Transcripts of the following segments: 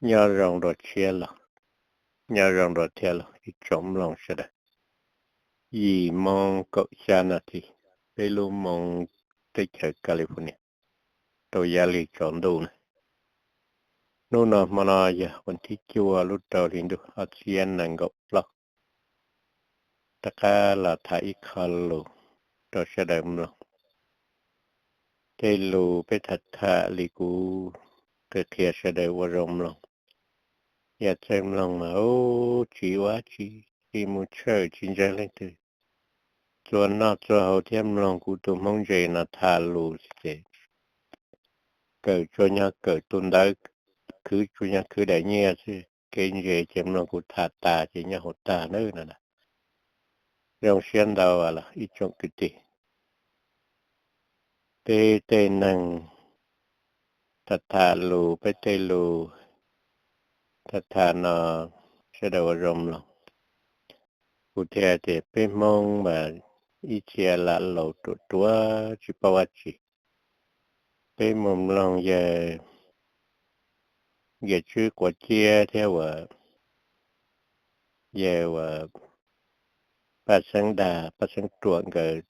Nyob zoo dua thiab los, nyob zoo dua thiab los ib tsoom mloog sawv daws. Yim moo kaum xya nas this, peb lub moo teb chaws California, rau yav li tsaus ntuj na. Hnub no hmo no yog vas thib cuaj lub rau hli ntuj ob txhiab nees nkaum plaub. Rov qab los tham ib qho lus rau sawv daws mloog. Tej lus peb tham tham li kuv qhia qhia sawv daws ua zoo mloog. Yog txawj mloog mas ub tsis ua tsis, tsis mus church tsis ntseeg leej twg, txua noj txua haus thiab mloog kuv tus Hmoob ntse no tham lus xwb ces kawm tsuas yog kawm tus ntawv, khwv tsuas yog khwv daim nyiaj xwb, kev ntse ces mloog kuv tham tas ces nyob hauv tag na no. Zoo siab ntau los ib tsoom kwv tij, peb tej neeg tham tham lus, peb tej lus tham tham no sawv daws ua zoo mloog. Kuv thiaj tias peb Hmoob mas ib txhia lam laus ruam ruam tsis paub dab tsi. Peb mus mloog yawg Nkias Tswb Quav Ciab thiab uas yawg uas Paj Xeeb Dag, Paj Xeeb Ruam nkawd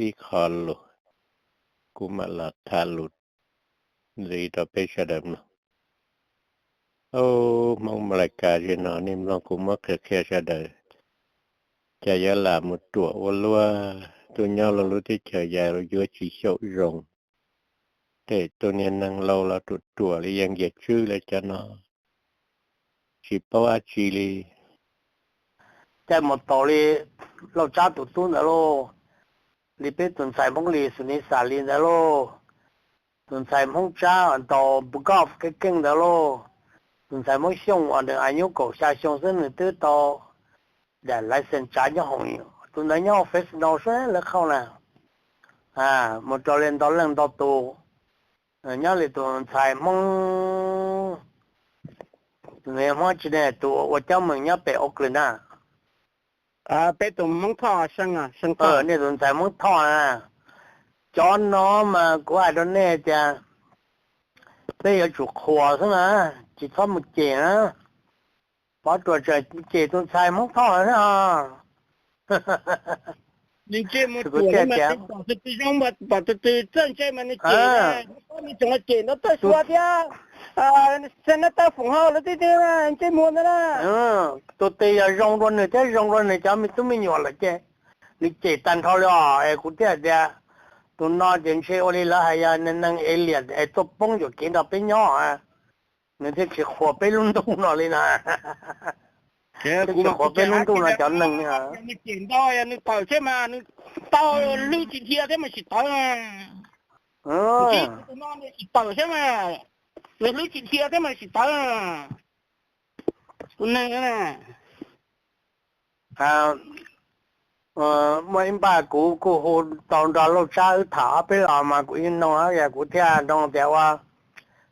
ib qho lus, kuv mam los tham lus ntxiv rau peb sawv daws mloog. Au, Hmoob Amelikas zim no nej mloog kuv muab qhia qhia sawv daws, cas yuav lam mus ruam ua luaj, tuaj nyob lub teb chaws yam yuav tsis xyaum zoo. Tej tus niag neeg laus los ruam ruam li yawg Nkias Tswb lawv cov no tsis paub dab tsi li. Caij mus taus li Lauj Tsab tus tub ntawd lauj, li peb tus ntxhais Hmoob li xus ni xas li ntawd lauj, tus ntxhais Hmoob Tsab ntaus golf keej keej ntawd lauj, tus ntxhais Hmoob Xyooj uas nws a nyuj kaum xya xyoo xwb nws twb tau daim license tsav nyob hoom, tus ntawd nyob Fresno sab lawv qhau na. Mus rau li ntau leej ntau tus, nyob li tus ntxhais Hmoob, Hmoob tsis ne, tus ua Coob Meem nyob pem Oakland na. Peb tus Hmoob Thoj, nej tus ntxhais Hmoob Thoj na. Cov no mas kuv hais rau nej tias peb yuav tsum qhuas xwb na, tsis txhob mus cem na. Pov Ruam tseem cem tus ntxhais Hmoob Thoj na. Nws ntsej muag ruam li mas pom tus twg zoo, pom tus twg txawj ntse mas nws cem, nws tseem cem Nab Tawj Suav thiab, Nab Tawj Foom Hau lawv tib tib ntsej muag ntawd na. Tus twg yog zoo dua nws thiab zoo dua nws cov me tub me nyuam lawm ces nws cem tag nrho li os. Es kuv thiaj hais tias tus no ces ntshe ua li lawv hais yog neeg es liam es tuaj poob yuam kev nrog peb nyob, nws thiaj tsis qhuas peb lub ntuj no li na. Tsis qhuas peb lub ntuj no cov neeg. Nws cem ntau, nws tawm thiab mas nws tau, hlwb tsis dhia thiab mas tsis tawv. Tus no tsis tawm thiab mas, nws hlwb tsis dhia thiab mas tsis tawv. Tus neeg muaj ib npaj kuv kuj hu tau nrog Lauj Tsab wb tham ob peb los mas kuv yeej nug, kuv thiaj nug tias ua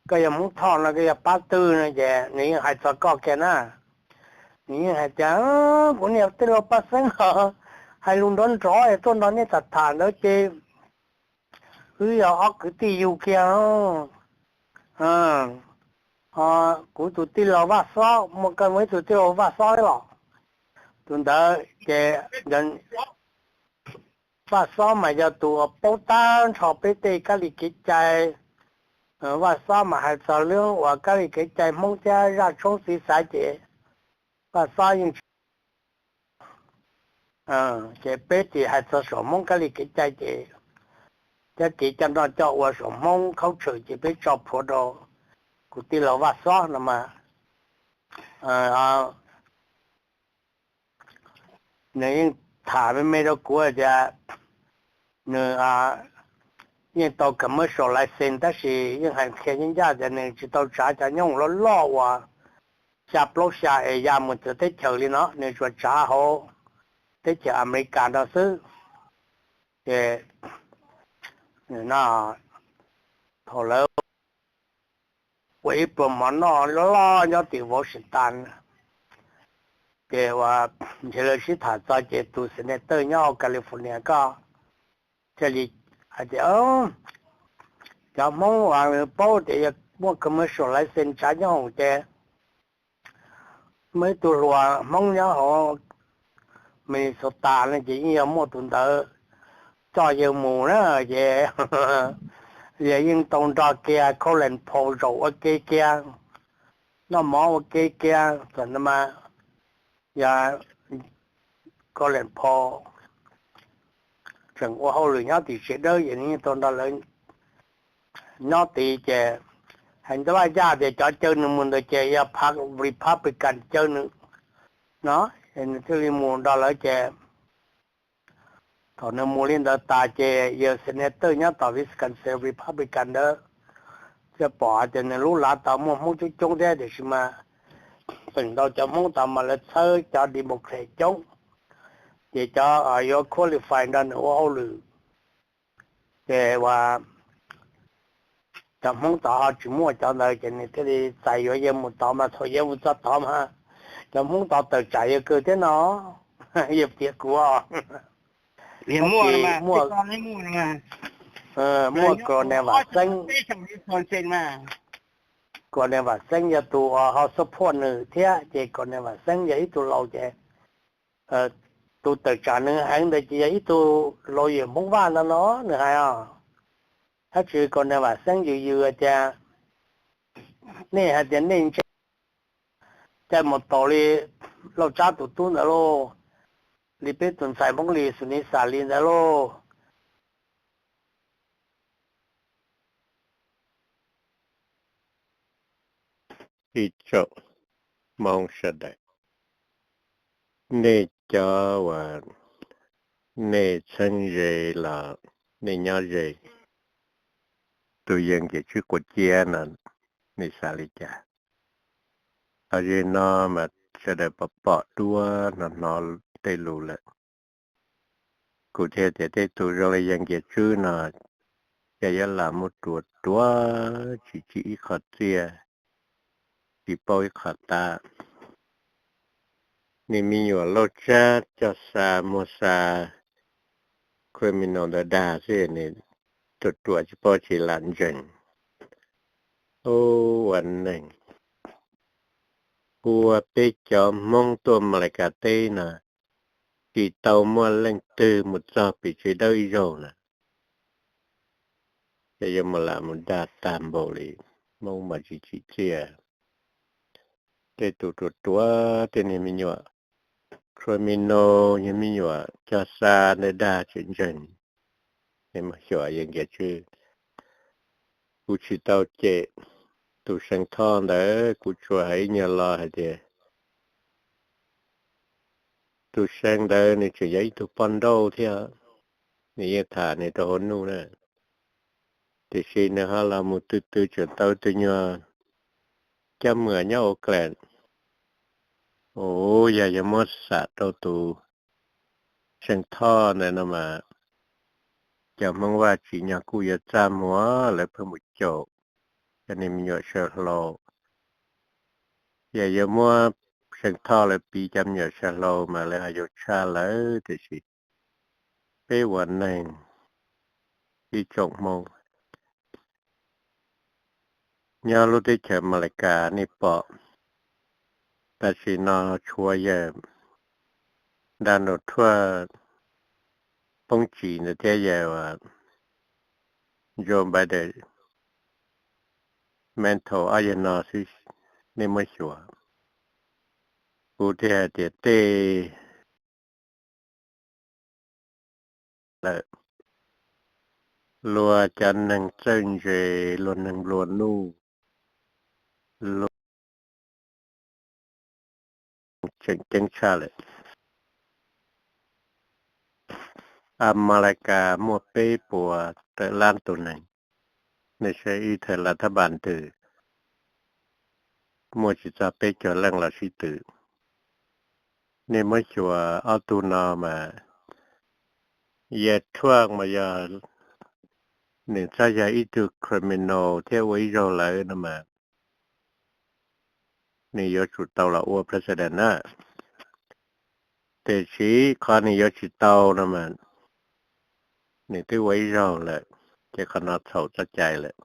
koj yog Hmoob Thoj no koj yog pab twg no ces nws yeej hais txog koj kiag na. Nws yeej hais tias kuv niam tij laug Paj Xeeb os, hais lus nrov nrov es tuaj nrog nej tham tham ntawd ces wb yog ob kwv tij yug kiag. Kuv tus tij laug Vaj Xob, muaj koj muaj ib tug tij laug Vaj Xob los, tus ntawd ces Vaj Xob mas yog tus uas paub tag nrho peb tej kab li kev cai. Vaj Xob mas hais txog lub uas kab li kev cai Hmoob thiab zaj tshoob txiv xaiv ces Vaj Xob yeej tsis, ces peb ces hais txog saum Hmoob kab li kev cai ces thiab kev coj noj coj ua saum Hmoob khaub tshwm ces peb tso plhuav rau kuv tij laug Vaj Xob no mas nws yeej tham me me rau kuv hais tias nws yeej tau commercial license tab sis yeej hais qhia ncaj ncaj tias nws tsis tau tsav cov nyooj loj loj uas xya plaub xya es ya mus txawv teb chaws li no, nws tsuas tsav hauv teb chaws Amelikas no xwb. Ces thaum lawv ua ib pluag mov noj loj loj nyob tim Washington, ces ua ntshe lawv sib tham txog ces tus senator nyob California ko thiaj li hais tias cov Hmoob uas paub tias yog muaj commercial license tsav nyob hoom ces muaj ib tug hluas Hmoob nyob hauv Minnesota no ces yeej yog muaj tus ntawd coj yawg mus na, ces yawg yeej tau nrog kiag Colin Powell zaum ua ke kiag, noj mov ua ke kiag, txawm no mas yog Colin Powell tseem ua hauj lwm nyob tim tsev dawb ces nws yeej tau nrog lawv nyob tid ces hais ntau vaj ncaj tias cov caw nws mus ntawd ces yog phav Republican caw nws no, nws thiaj li mus nrog lawv ces thaum nws mus li ntawd tas ces yawg senator nyob tom Wisconsin Republican ntawd thiaj pom hais tias nws lub lav tau muaj Hmoob coob coob thiab tiam sis mas feem ntau cov Hmoob tau mas lawv txhawb cov Democrat coob, ces cov yuav qualify nrog nws ua hauj lwm ces uas cov Hmoob tod ho tsis muaj cov ntawd ces nws thiaj li txais yuav yawg mus tod mas thaum yawg mus txog tod mas cov Hmoob tod tawm tsam yawg kawg thiab no. Yawg piav kuv muaj Colonel Vam Xeeb, Colonel Vam Xeeb yog tus uas ho support nws thiab ces Colonel Vam Xeeb yog ib tug laus ces tus tawm tsam nws heev ntawd ces yog ib tug lawyer Hmoob Vaj ntawd no nws hais os. Tab sis Colonel Vam Xeeb yws yws tias nej hais tias nej ntse caij mus taus li Lauj Tsab tus tub ntawd lauj, li peb tus ntxhais Hmoob Lis Xus Nis Xas Lis ntawd lauj. Ib tsoom Hmoob sawv daws, nej cov uas nej txheeb ze los nej nyob ze tus Yeej Nkias Tswb Quav Ciab no, nej xav li cas? Los ze no mas sawv daws pom pom duab hnov hnov tej lus lawm. Kuv thiaj tias tej tus zoo li Yeej Nkias Tswb no, cas yuav lam mus ruam ruam tsis tsim ib qho txiaj, tsis paub ib qho tab. Niag me nyuam Lauj Tsab coj xa muag xa criminal ntawd dag xwb, nws ruam ruam tsis paub tsis lam ntseeg. Ua neeg, ua peb cov Hmoob tuaj Amelikas teb no, tsis tau muaj leej twg mus txog pem tsev dawb ib zaug na. Ces yuav mus lam mus dag tag npaum li, Hmoob mas tsis tsim txiaj. Tej tus ruam ruam, tej niag me nyuam criminal, niag me nyuam cog xa ntawd dag tsis ntseeg. Mus xyuas Yeej Nkias Tswb, kuv tsis tau cem tus See Thoj ntawd, kuv tsuas hais ib nyuag lo hais tias tus See ntawd nws tseem yog ib tug poj nrauj thiab, nws yeej tham nws rau hauv nuj na. Tiam sis nws ho los mus twb twb tseem tau tus nyuag coj muam nyob Oakland. Ua yog yuav muab xam rau tus See Thoj ntawd no mas, cov Hmoob Vaj tsim nyog kuj yuav txaj muag, lawv pheej mus caum cov niag me nyuam saw hlau. Yog yuav muab See Thoj lawv piv cov me nyuam saw hlau mas lawv ho yuav tshaj lawm, tiam sis peb ua neeg ib tsoom Hmoob nyob lub teb chaws Amelikas nej pom, tam sim no tshuav yawg Donald Trump poob tsis ntawd thiab yawg Joe Biden mantle ob yawg no xwb, nej muab xyuas. Kuv thiaj hais tias tej lawm, luag cov neeg txawj ntse, luag neeg nplua nuj, luag tseem ceeb tshaj lawm. Amelikas muaj peb puas tawm lab tus neeg, nej saib ib thawj laj thab npas ntws muaj tsis txog peb caug leej los sib tw. Nej muab xyuas ob tug no mas, yawg Trump mas yog nws txhob yog ib tug criminal thiab ua ib zaug lawm no mas, nws yuav tsum tau los ua president na. Tiam sis qhov nws yuav tsis tau no mas, nws twb ua ib zaug lawm, ces qhov no txhaum txoj cai lawm.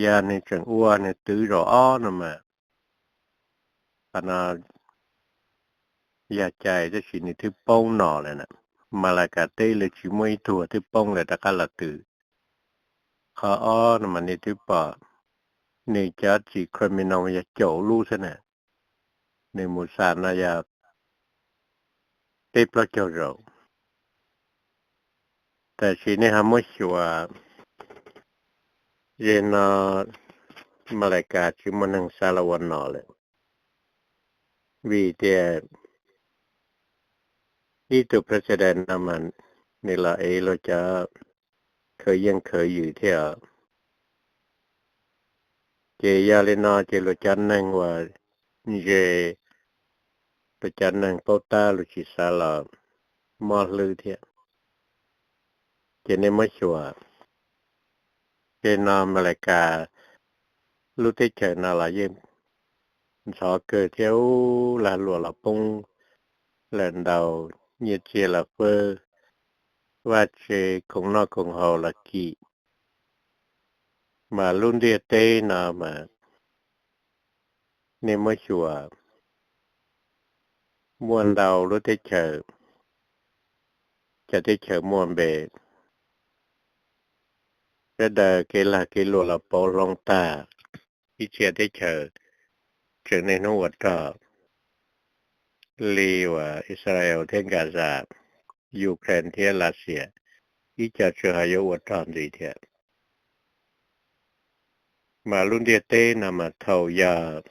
Yog nws tseem ua nws twv zaum ob no mas, qhov no yog cai tab sis nws twb poob no lawm na. Malacas teb lawv tsis muaj ib tug twb poob lawv rov qab los twv. Qhov ob no mas nej twb pom nws cov txiv criminal yog caum lub xwb na, nws mus xam no yog peb plaub caug zaus. Tab sis nej ho muab xyuas, zem no Malacas tsis muaj neeg xav los ua no lawm, vim tias ib tug president no mas nws los ev luag cov khaws yeej khaws ywm thiab. Ces yog li no ces luag cov neeg uas ntse, luag cov neeg paub tab luag tsis xav los mob hlwb thiab. Ces nej muab xyuas, zem no Malacas lub teb chaws no los yeej ntxhov kawg thiab, lag luam los poob lawm ntau, nyiaj txiag los fwb, vaj tse khoom noj khoom haus los kim. Mas lub ntiaj teb no mas nej muab xyuas, muaj ntau lub teb chaws, cov teb chaws muaj npe, sawv daws kev lag kev luam los pauv hloov tag, ib txhia teb chaws tseem niaj hnub ua rog li uas Israel thiab Gaza, Ukraine thiab Lav Xias, ib co tseem ho yuav ua rog ntxiv thiab. Mas lub ntiaj teb no mas thaum yog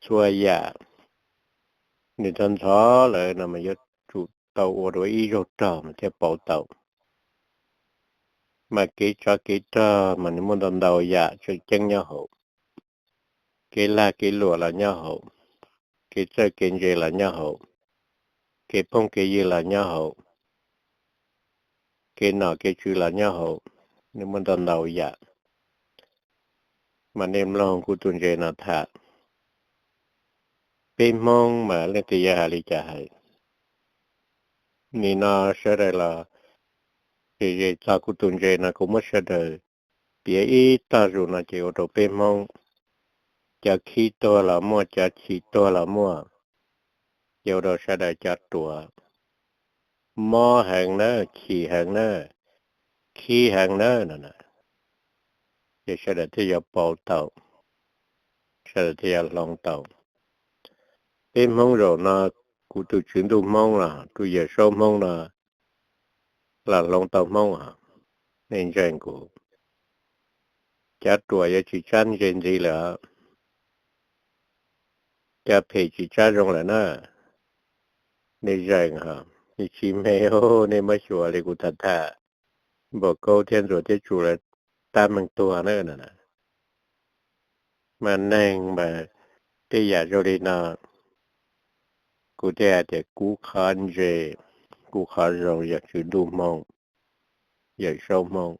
txhua yam nws tau ntxhov lawm no mas yuav tsum tau ua dua ib zaug rog mas thiaj pauv tau. Mas kev tsov kev rog mas nws muaj ntau ntau yam tseem ceeb nyob hauv. Kev lag kev luam los nyob hauv, kev txawj kev ntse los nyob hauv, kev phooj kev ywg los nyob hauv, kev nom kev tswv los nyob hauv, nws muaj ntau ntau yam. Mas nej mloog kuv tus ntses no tham, peb Hmoob mas leej twg yuav hais li cas hais. Nim no sawv daws los ze ze txog kuv tus ntses no kuv muab sawv daws piav ib tog zus no ces ua rau peb Hmoob cov khib tuag los muaj, cov chim tuag los muaj, ces ua rau sawv daws cov ruam mob heev na, chim heev na, khib heev na no, ces sawv daws thiaj yuav pauv tau, sawv daws thiaj yuav hloov tau. Peb Hmoob zaum no, kuv tus tswv ntuj Hmoob los tus yawm saub Hmoob no los hloov tau Hmoob os, nej ntseeg kuv. Cov ruam yuav tsis tsab ntse ntxiv lawm, cov phem tsis tsab zoo lawm na. Nej zeem os, nej tsis me, nej muab xyuas li kuv tham tham, npau kaub thiab ntxuav thiab tsuj lawv tab meeg tuag na no. Mas neeg mas tej yam zoo li no, kuv thiaj hais tias kub qhov ntse, kub qhov zoo yog tswv ntuj Hmoob, yawm saub Hmoob,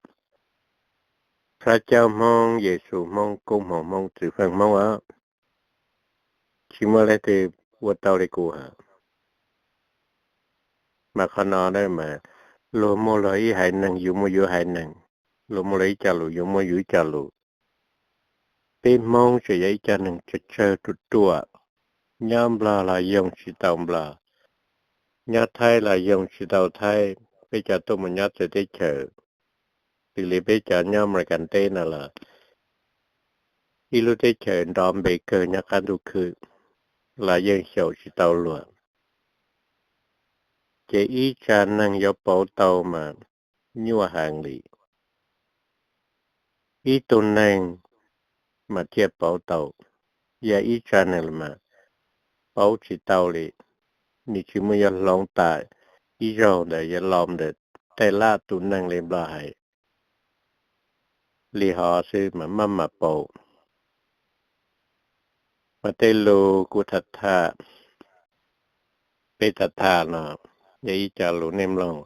Phab Caub Hmoob, Yexus Hmoob, koob hmoov Hmoob, txwv feej Hmoob os. Tsis muaj leej twg ua tau li kuv hais. Mas qhov no mas luag muaj luag ib haiv neeg, yus muaj yus haiv neeg, luag muaj luag ib co lus, yus muaj yus ib co lus. Peb Hmoob tseem yog ib co neeg tsawg tsawg ruam ruam, nyob Nplog los yoo tsis tau Nplog, nyob Thaib los yoo tsis tau Thaib, peb cov tuaj mus nyob txawv teb chaws, xws li peb cov nyob Amelikas teb no los ib lub teb chaws nrov npe kawg nyob qab ntuj khwb los yeej xyaum tsis tau luag. Ces ib tsa neeg yuav pauv tau mas nyuaj heev li. Ib tug neeg mas thiaj pauv tau, yog ib tsa neeg mas pauv tsis tau li. Nws tsis muaj yuav hloov tas ib zaug ntawd yuav los ntawm tej lab tus neeg li Nplog hais li hov xwb mas maj mam pauv. Mas tej lus kuv tham tham, peb tham tham no yog ib co lus nej mloog.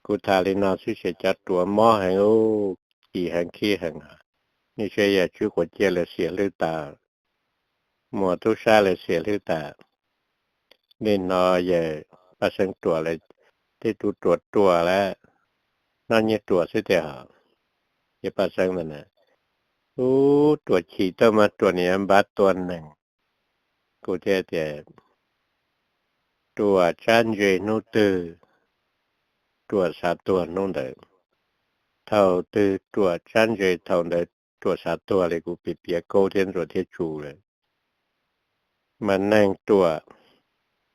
Kuv tham li no xwb ces cov ruam mob heev, chim heev, khib heev. Nej saib yawg Tswb Quav Ciaj lawv xiam hlwb tas, Muas Tub Sab lawv xiam hlwb tas. Nej hnov yawg Paj Xeeb ruam lawm, tej tug ruam ruam lawm, noj nyiaj ruam xwb tiag hos. Yawg Paj Xeeb ntawd na, Ub, ruam chim tau mas ruam niam npav tua neeg. Kuv thiaj tias, ruam tsab ntse hnub twg, ruam xav tuag hnub ntawd. Thaum twg ruam tsab ntse thaum ntawd ruam xav tuag li. Kuv piav piav Kaub thiab Ntsuag thiab Tsu lawm. Mas neeg ruam,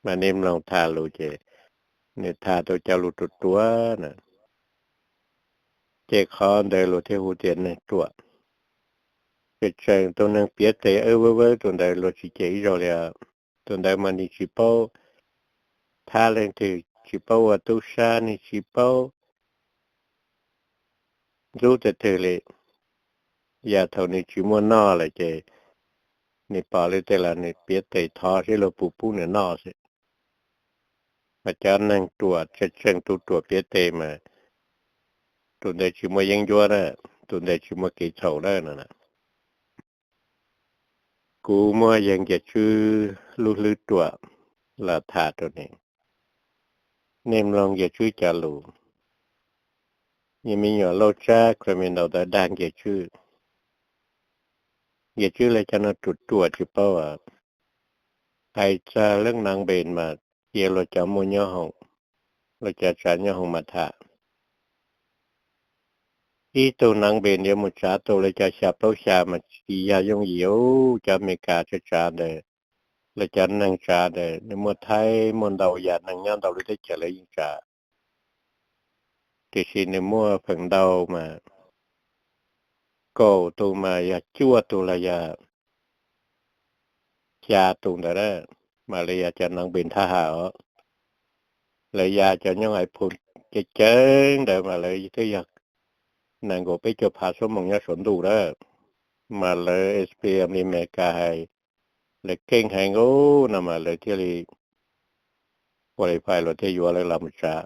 mas nej mloog tham lus ces nws tham tau cov lus ruam ruam na. Ces qhov ntawd luag thiaj hu tias neeg ruam. Tseem tseem tus neeg piav tes awb vawb vawb tus ntawd luag tsis cem ib zaug li. Tus ntawd mas nws tsis paub thab leej twg, tsis paub ua tub sab, nws tsis paub ntxub tus twg li. Yam thaum nws tsis muaj noj lawm ces nws pom li tej los nws piav tes thov seb luag puas pub nws noj xwb. Mas cov neeg ruam tseem tseem tus ruam piav tes mas tus ntawd tsis muaj yeeb ncuab na, tus ntawd tsis muaj kev txhaum na no. Kuv muab yawg Nkias Tswb lub hlwb ruam los tham rau nej, nej mloog Nkias Tswb cov lus. Yog me nyuam lauj tsab criminal ntawd dag Nkias Tswb, Nkias Tswb lawv cov no ruam ruam tsis paub. Hais txog leej Nab Npees mas cia luag cov muaj nyob hoom, luag cov tsav nyob hoom mas tham. Ib tug Nab Npees yuav mus tsav tau lawv cov xya plaub xya mas tsis yog yooj yim. Cov Amelikas tsav tsav ntawd, lawv cov neeg tsav ntawd nws muaj thaib muaj ntau yam neeg nyob ntau lub teb chaws lawv yeej tsav. Tiam sis nws muaj feem ntau mas kaum tus mas yog cuaj tus los yog xya tus ntawd na, mas lawv yog cov Nab Npees thab ham os. Lawv ya cov nyooj ai phu ceev ceev ntawd mas lawv twb yog nees nkaum peb caug phav xuab moos nyob saum ntuj lawm. Mas lawv S P M li Amelikas hais, lawv keej heev no mas lawv thiaj li qualify, luag thiaj yuav lawv los mus tsav.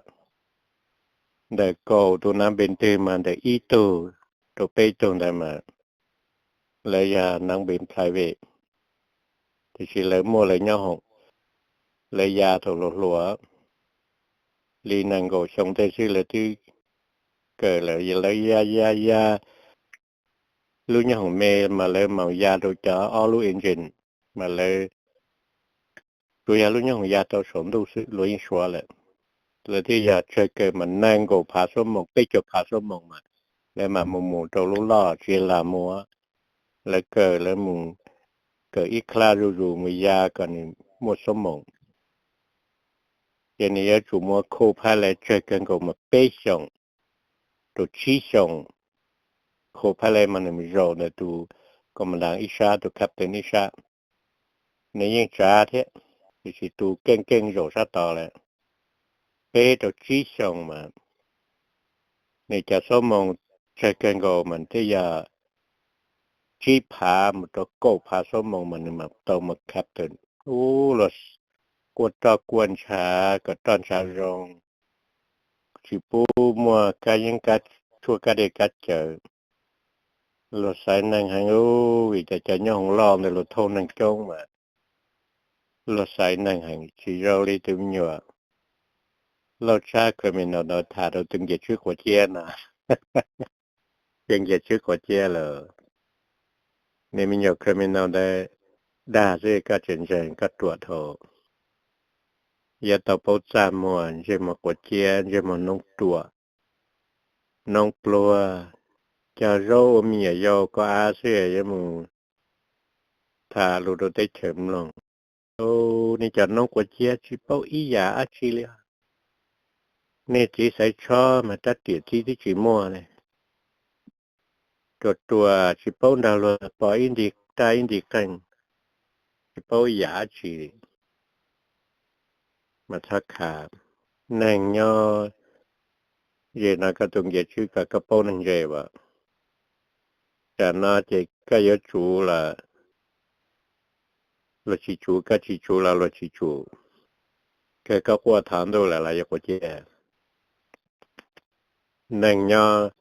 Ntawm kaum tus Nab Npees twg mas ntawm ib tug rau peb tug ntawd mas lawv yog Nab Npees private, tiam sis lawv muaj lawv nyob hoom, lawv ya thaum hluas hluas li nees nkaum xyoo tej xwb lawv twb kawm lawm. Lawv ya ya ya lub nyob hoom me mas lawv mam ya rau cov ob lub engine, mas lawv tsuas yog lub nyob hoom ya rau saum ntuj xwb luag yeej suav lawm. Lawv thiaj yog tsawg kawg mas nees nkaum phav xuab moos peb caug phav xuab moos mas lawv mam mus mus rau lub loj tsis lam mus. Lawv kawm, lawv mus kawm ib class zuj zus mus ya kom nws muaj xuab moos. Ces nws yuav tsum muaj khu phab lais tsawg kawg nkaus mas peb xyoos rau tsib xyoos. Khu phab lais mas nws mus zaum ntawm tus commandant ib sab, tus captain ib sab. Nws yeej tsav thiab, tiam sis tus keej keej zaum sab tod lawm. Peb rau tsib xyoos mas nws cov xuab moos tsawg kawg nkaus mas thiaj yog tsib phav mus rau kaum phav xuab moos mas nws mam tau mus captain. Ub, luag kuaj roj kuaj ntshav kom roj ntshav zoo, tsis pub muaj kab yeeb kab tshuaj kab dej kab cawv. Luag xaiv neeg heev, vim tias cov nyob hoom loj ntawd luag thauj neeg coob mas luag xaiv neeg heev. Tsis zoo li tus me nyuam lauj tsab criminal ntawd tham rau tus Nkias Tswb Quav Ciab no. Ces Nkias Tswb Quav Ciab lawm, nws me nyuam criminal ntawd dag xwb koj tseem ntseeg, koj ruam dhau. Yuav tau paub txaj muag, ntsej muag quav ciab, ntsej muag noob ruam, noob pluag, cog zaub ua me nyuam yau koj av xwb yuav mus tham lus rau teb chaws mloog. Nej cov noob quav ciab tsis paub ib yam dab tsi li. Nej txiv Xaiv Tshob mas rab riam txib twb tsis muaj li. Ruam ruam tsis paub nrog luag pom ib nti raj ib nti qeej, tsis paub ib yam dab tsi li. Mas txhob khav, neeg nyob ze no koj tus Nkias Tswb kom koj paub neeg ntse as. Tam no ces koj yuav tsuv los luag tsis tsuv, koj tsis tsuv los luag tsis tsuv, kawg koj quaj thov ntuj lawm los yuav quav ciab. Neeg nyob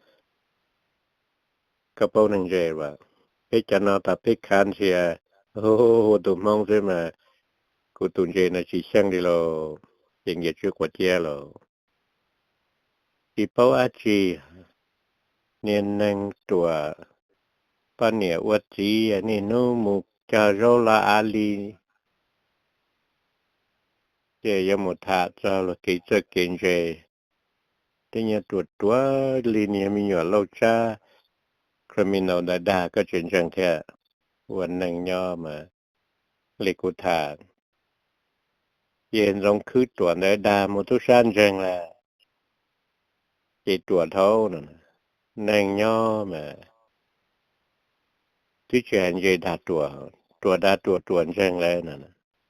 koj paub neeg ntse as. Peb cov no tas peb khav ntxhias, hu tus Hmoob xwb mas kuv tus ntse no tsis xyeej li lauj, ces Nkias Tswb quav ciab lauj. Tsis paub dab tsi, niag neeg ruam poj niam ua txiv niaj hnub mus cog zaub los av li, ces yuav mus tham txog luag kev txawj kev ntse, tej nyuag ruam ruam li niag me nyuam Lauj Tsab criminal ntawd dag koj tseem ntseeg thiab. Ua neeg nyob mas li kuv tham, ces Ntxoov Khwb ruam ntawd dag mus tub sab ntseeg lawm, ces ruam dhau no. Neeg nyob mas twb tsis hais ntse dag ruam, ruam dag ruam, ruam ntseeg lawm no,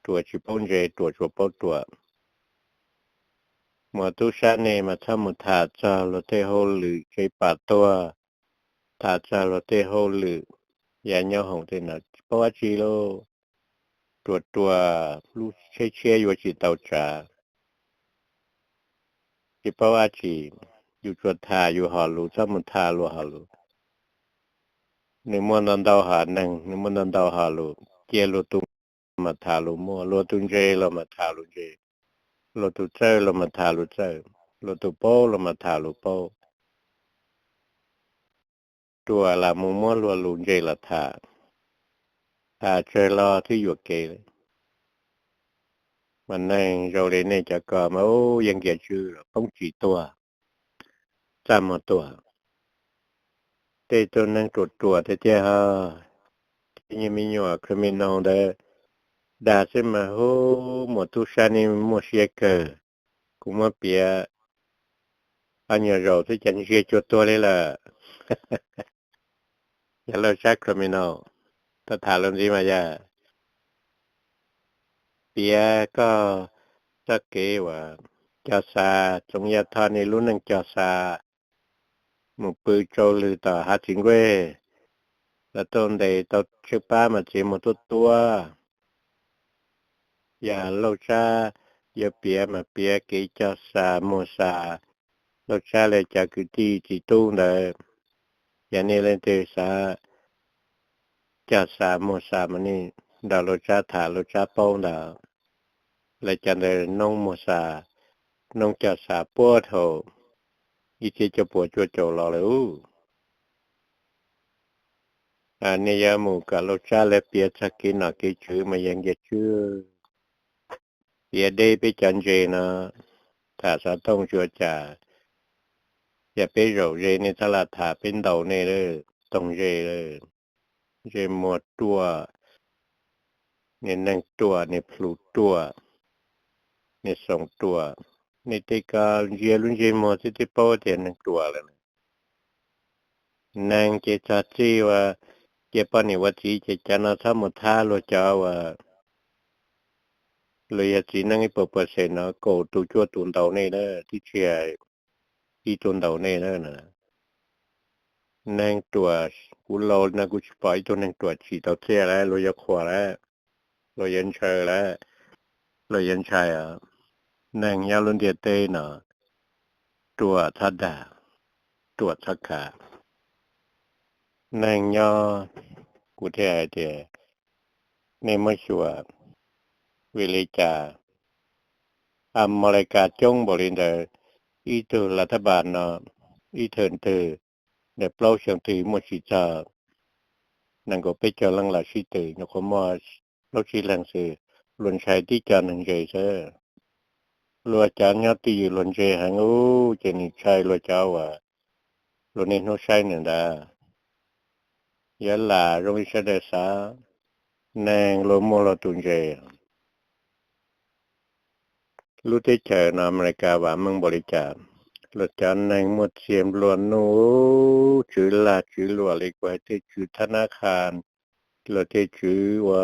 ruam tsis paub ntse, ruam tsuas paub ruam. Mus tub sab nej mas txhob mus tham txog luag tej hauj lwm tsev pam tuag, tham txog luag tej hauj lwm yav nyob hoom tej no tsis paub dab tsi lauj. Ruam ruam, lub tsheb tshiab yuav tsis tau tsav, tsis paub dab tsi. Yus tsuas tham yus hom lus, txhob mus tham luag hom lus. Nws muaj ntau ntau hom neeg, nws muaj ntau ntau hom lus, cia luag tus mas tham lus muaj, luag tus ntse los mas tham lus ntse, luag tus txawj los mas tham lus txawj, luag tus paub los mas tham lus paub. Ruam lam mus muab luag lus ntse los tham, tham tsawg los twb yuam kev. Mas neeg zoo li nej cov ko mas ub, yeej nkias tswv los poob tsis tuag, txaj muag tuag. Tej tug neeg ruam ruam tiag tiag ho, tej nyuag me nyuam criminal ntawd dag xwb mas hu, muam tub sab nej muaj siab kawg. Kuv muab piav ob nyuag zaus xwb cas ntsia cuag tuag li lawm. Yog Lauj Tsab criminal, tau tham lus ntxiv mas yog piav koj txoj kev uas cog xav, Txoov Yaj Thoj niaj lub neej cog xav, mus pw tsau lwg tom hav txiv nkuej, los tuaj ntes tau tsheej pab mas txiav muag tuab tuab. Yog Lauj Tsab yuav piav mas piav kev cog xav muag xav, Lauj Tsab li cov kwv tij txiv tub ntawd, yog nej leej twg xav cog xav muag xav mas nej nrog Lauj Tsab tham, Lauj Tsab paub ntawd. Lawv cov ntawd noob muag xav, noob cog xav puag thaum ib txhiab cuaj puas cuaj caum los lawm. Nej yuav mus kom Lauj Tsab lawv piav txog kev nom kev tswv mas yog nkias tswv, piav deb peb cov ntse no. Tham xov tooj tsis ua cas, yog peb zaum ze nej txhob lam tham, peb ntaus nej lawm, toog ze lawm. Ze muag ruam, niag neeg ruam, niag plhu ruam, niag xoom ruam. Nej tej ko ntsia lub ntsej muag xwb twb paub tias neeg ruam lawm. Neeg ces txog txij uas cia poj niam ua txiv ces cov no txhob mus thab luag cov uas luag yog txiv neej ib puas puas xem no, kaum tus cuaj tus ntaus nej lawm, twb tsis hais ib tug ntaus nej lawm. Neeg ruam, kuv laus no kuv tsis pom ib tug neeg ruam tsim tau txiaj lawm, luag yuav qhuas lawm, luag yuav ntshaw lawm, luag yuav ntshai os. Neeg nyob lub ntiaj teb no, ruam txhob dag, ruam txhob khav. Neeg nyob, kuv thiaj hais tias nej muab xyuas, vim li cas Amelikas coob npaum li ntawd, ib tug lav thab npas no, ib thawj twg ntawm plaub xyoo twg muaj tsis txog nees nkaum peb caug leej los sib tw, nyuam qhuav muaj plaub tsib leeg xwb, luag ntshai tib co neeg ntse xwb. Luag cov nyob twj ywm luag ntse heev ub, ces nws ntshai luag cov uas luag niaj hnub saib nws ntawd. Yuav lam zoo li sawv daws xav, neeg luag muaj luag tus ntse. Lub teb chaws no Amelikas vam meej npaum li cas, luag cov neeg muaj txiag nplua nuj, tswv lag tswv luam li kuv hais, tej tswv thab nab qha, luag tej tswv ua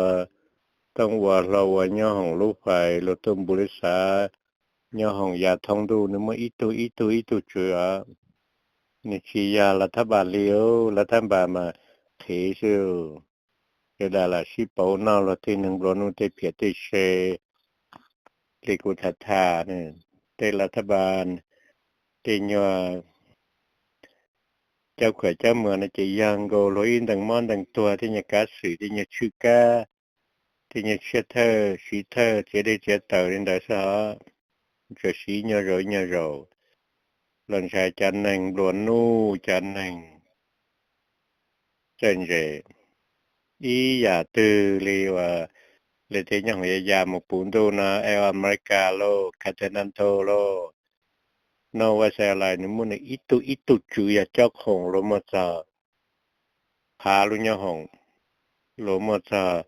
tooj ua hlau ua nyob hoom lub fais, luag tuaj npus li xav, nyob hoom ya thoob ntuj, nws muaj ib tug ib tug ib tug tswv os. Nws tsis yog lav thab npas li, lav thab npas mas qhev xwb. Sawv daws lam sib pauv noj luag tej neeg nplua nuj tej phiaj tej se li kuv tham tham, tej lav thab npas, tej nyuag cov khuam cov muag no ces yog nkaus luag ib ntees mob ntees tuag, tej nyuag kav xwm, tej nyuag tshwj kab, tej nyuag tshiab thawj siv thawj txiav dej txiav taws li ntawd xwb os. Tsuas siv nyuag zaus nyuag zaus, luag ntshai cov neeg nplua nuj, cov neeg txawj ntse. Ib yam twg li uas lawv tej nyob hauv ya ya mus puv ntuj no, El America lauj, Continental lauj, Northwest Airlines, nws muaj nws ib tug ib tug tswv yog cob khoom luag muaj txog phav lub nyob hoom, luag muaj txog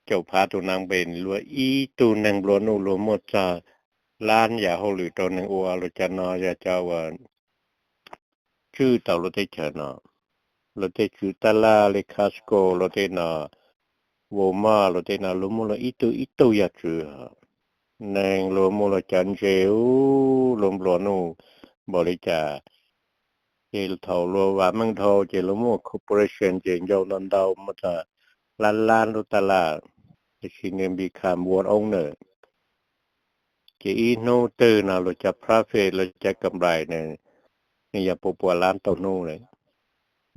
caum phav tus nav npe, luag ib tug neeg nplua nuj luag muaj txog lab yam hauj lwm rau neeg ua. Luag cov no yog cov uas tswj tau luag teb chaws no. Luag tej tswv tab laj li Costco, luag tej no, Walmart, luag tej no luag muaj luag ib tug ib tug yog tswv. Neeg luag muaj luag cov ntse, luag nplua nuj npaum li cas. Ces thaum luag vam meej dhau ces luag muaj corporation ces ncau ntau ntau muaj txog lab lab lub tab laj, tiam sis nws become world owner. Ces ib hnub twg no luag cov profit, luag cov kam nplais ne, nws yog pua pua lab tau hnub lawm.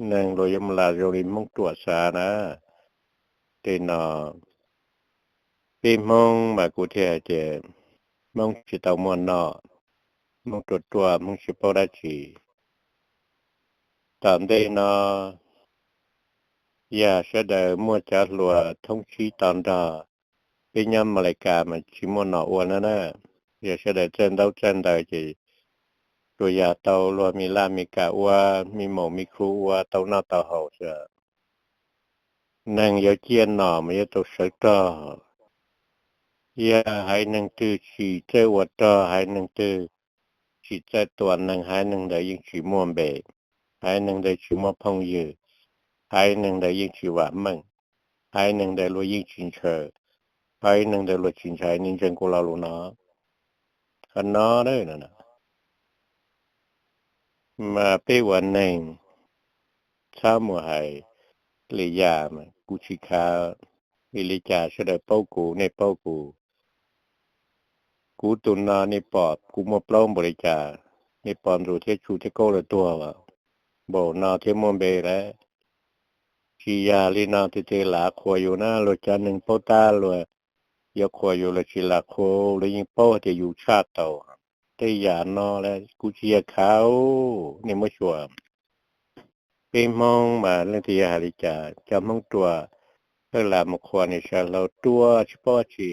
Neeg luag yuav mus lam zoo li Hmoob Ruam xav na. Tej no peb Hmoob mas kuv thiaj hais tias Hmoob tsis tau muaj nom, Hmoob ruam ruam, Hmoob tsis paub dab tsi. Tom ntej no yog sawv daws muaj cov hluas thoob tsib to nrog peb nyob Amelikas mas tsis muaj nom ua no na. Yog sawv daws txawj ntaub txawj ntawv ces tsuas yog tau luag me laj me kam ua, me maum me khu ua tau noj tau haus xwb. Neeg yuav ciaj nom mas yuav tau sawv rog. Yog haiv neeg twg tsis txawj ua rog, haiv neeg twg tsis txawj tua neeg, haiv neeg ntawd yeej tsis muaj npe, haiv neeg ntawd tsis muaj phooj ywg, haiv neeg ntawd yeej tsis vam meej, haiv neeg ntawd luag yeej tsis ntshaw, haiv neeg ntawd luag tsis ntshai. Nej ntseeg kuv lo lus no, qhov no mas peb ua neeg txhob mus hais li yam kuv tsis khav. Vim li cas sawv daws paub kuv, nej paub kuv. Kuv tus no nej pom kuv muaj plaub npaum li cas, nej pom Ntxum thiab Tsu thiab Kaub lawv tuag npaum no thiab muaj npe lawm. Tsis yog li no tiag tiag lam qhuas yus na, luag cov neeg paub tab luag yuav qhuas yus los tsis lam qhuas, luag yeej paub tias yus tshaj tau. Tej yam no kuv tsis yog khav, nej muab xyuas. Peb Hmoob mas leej twg yog hais li cas cov Hmoob ruam, haj lam mus qhuas nws sawv hlau ruaj tsis paub tsi.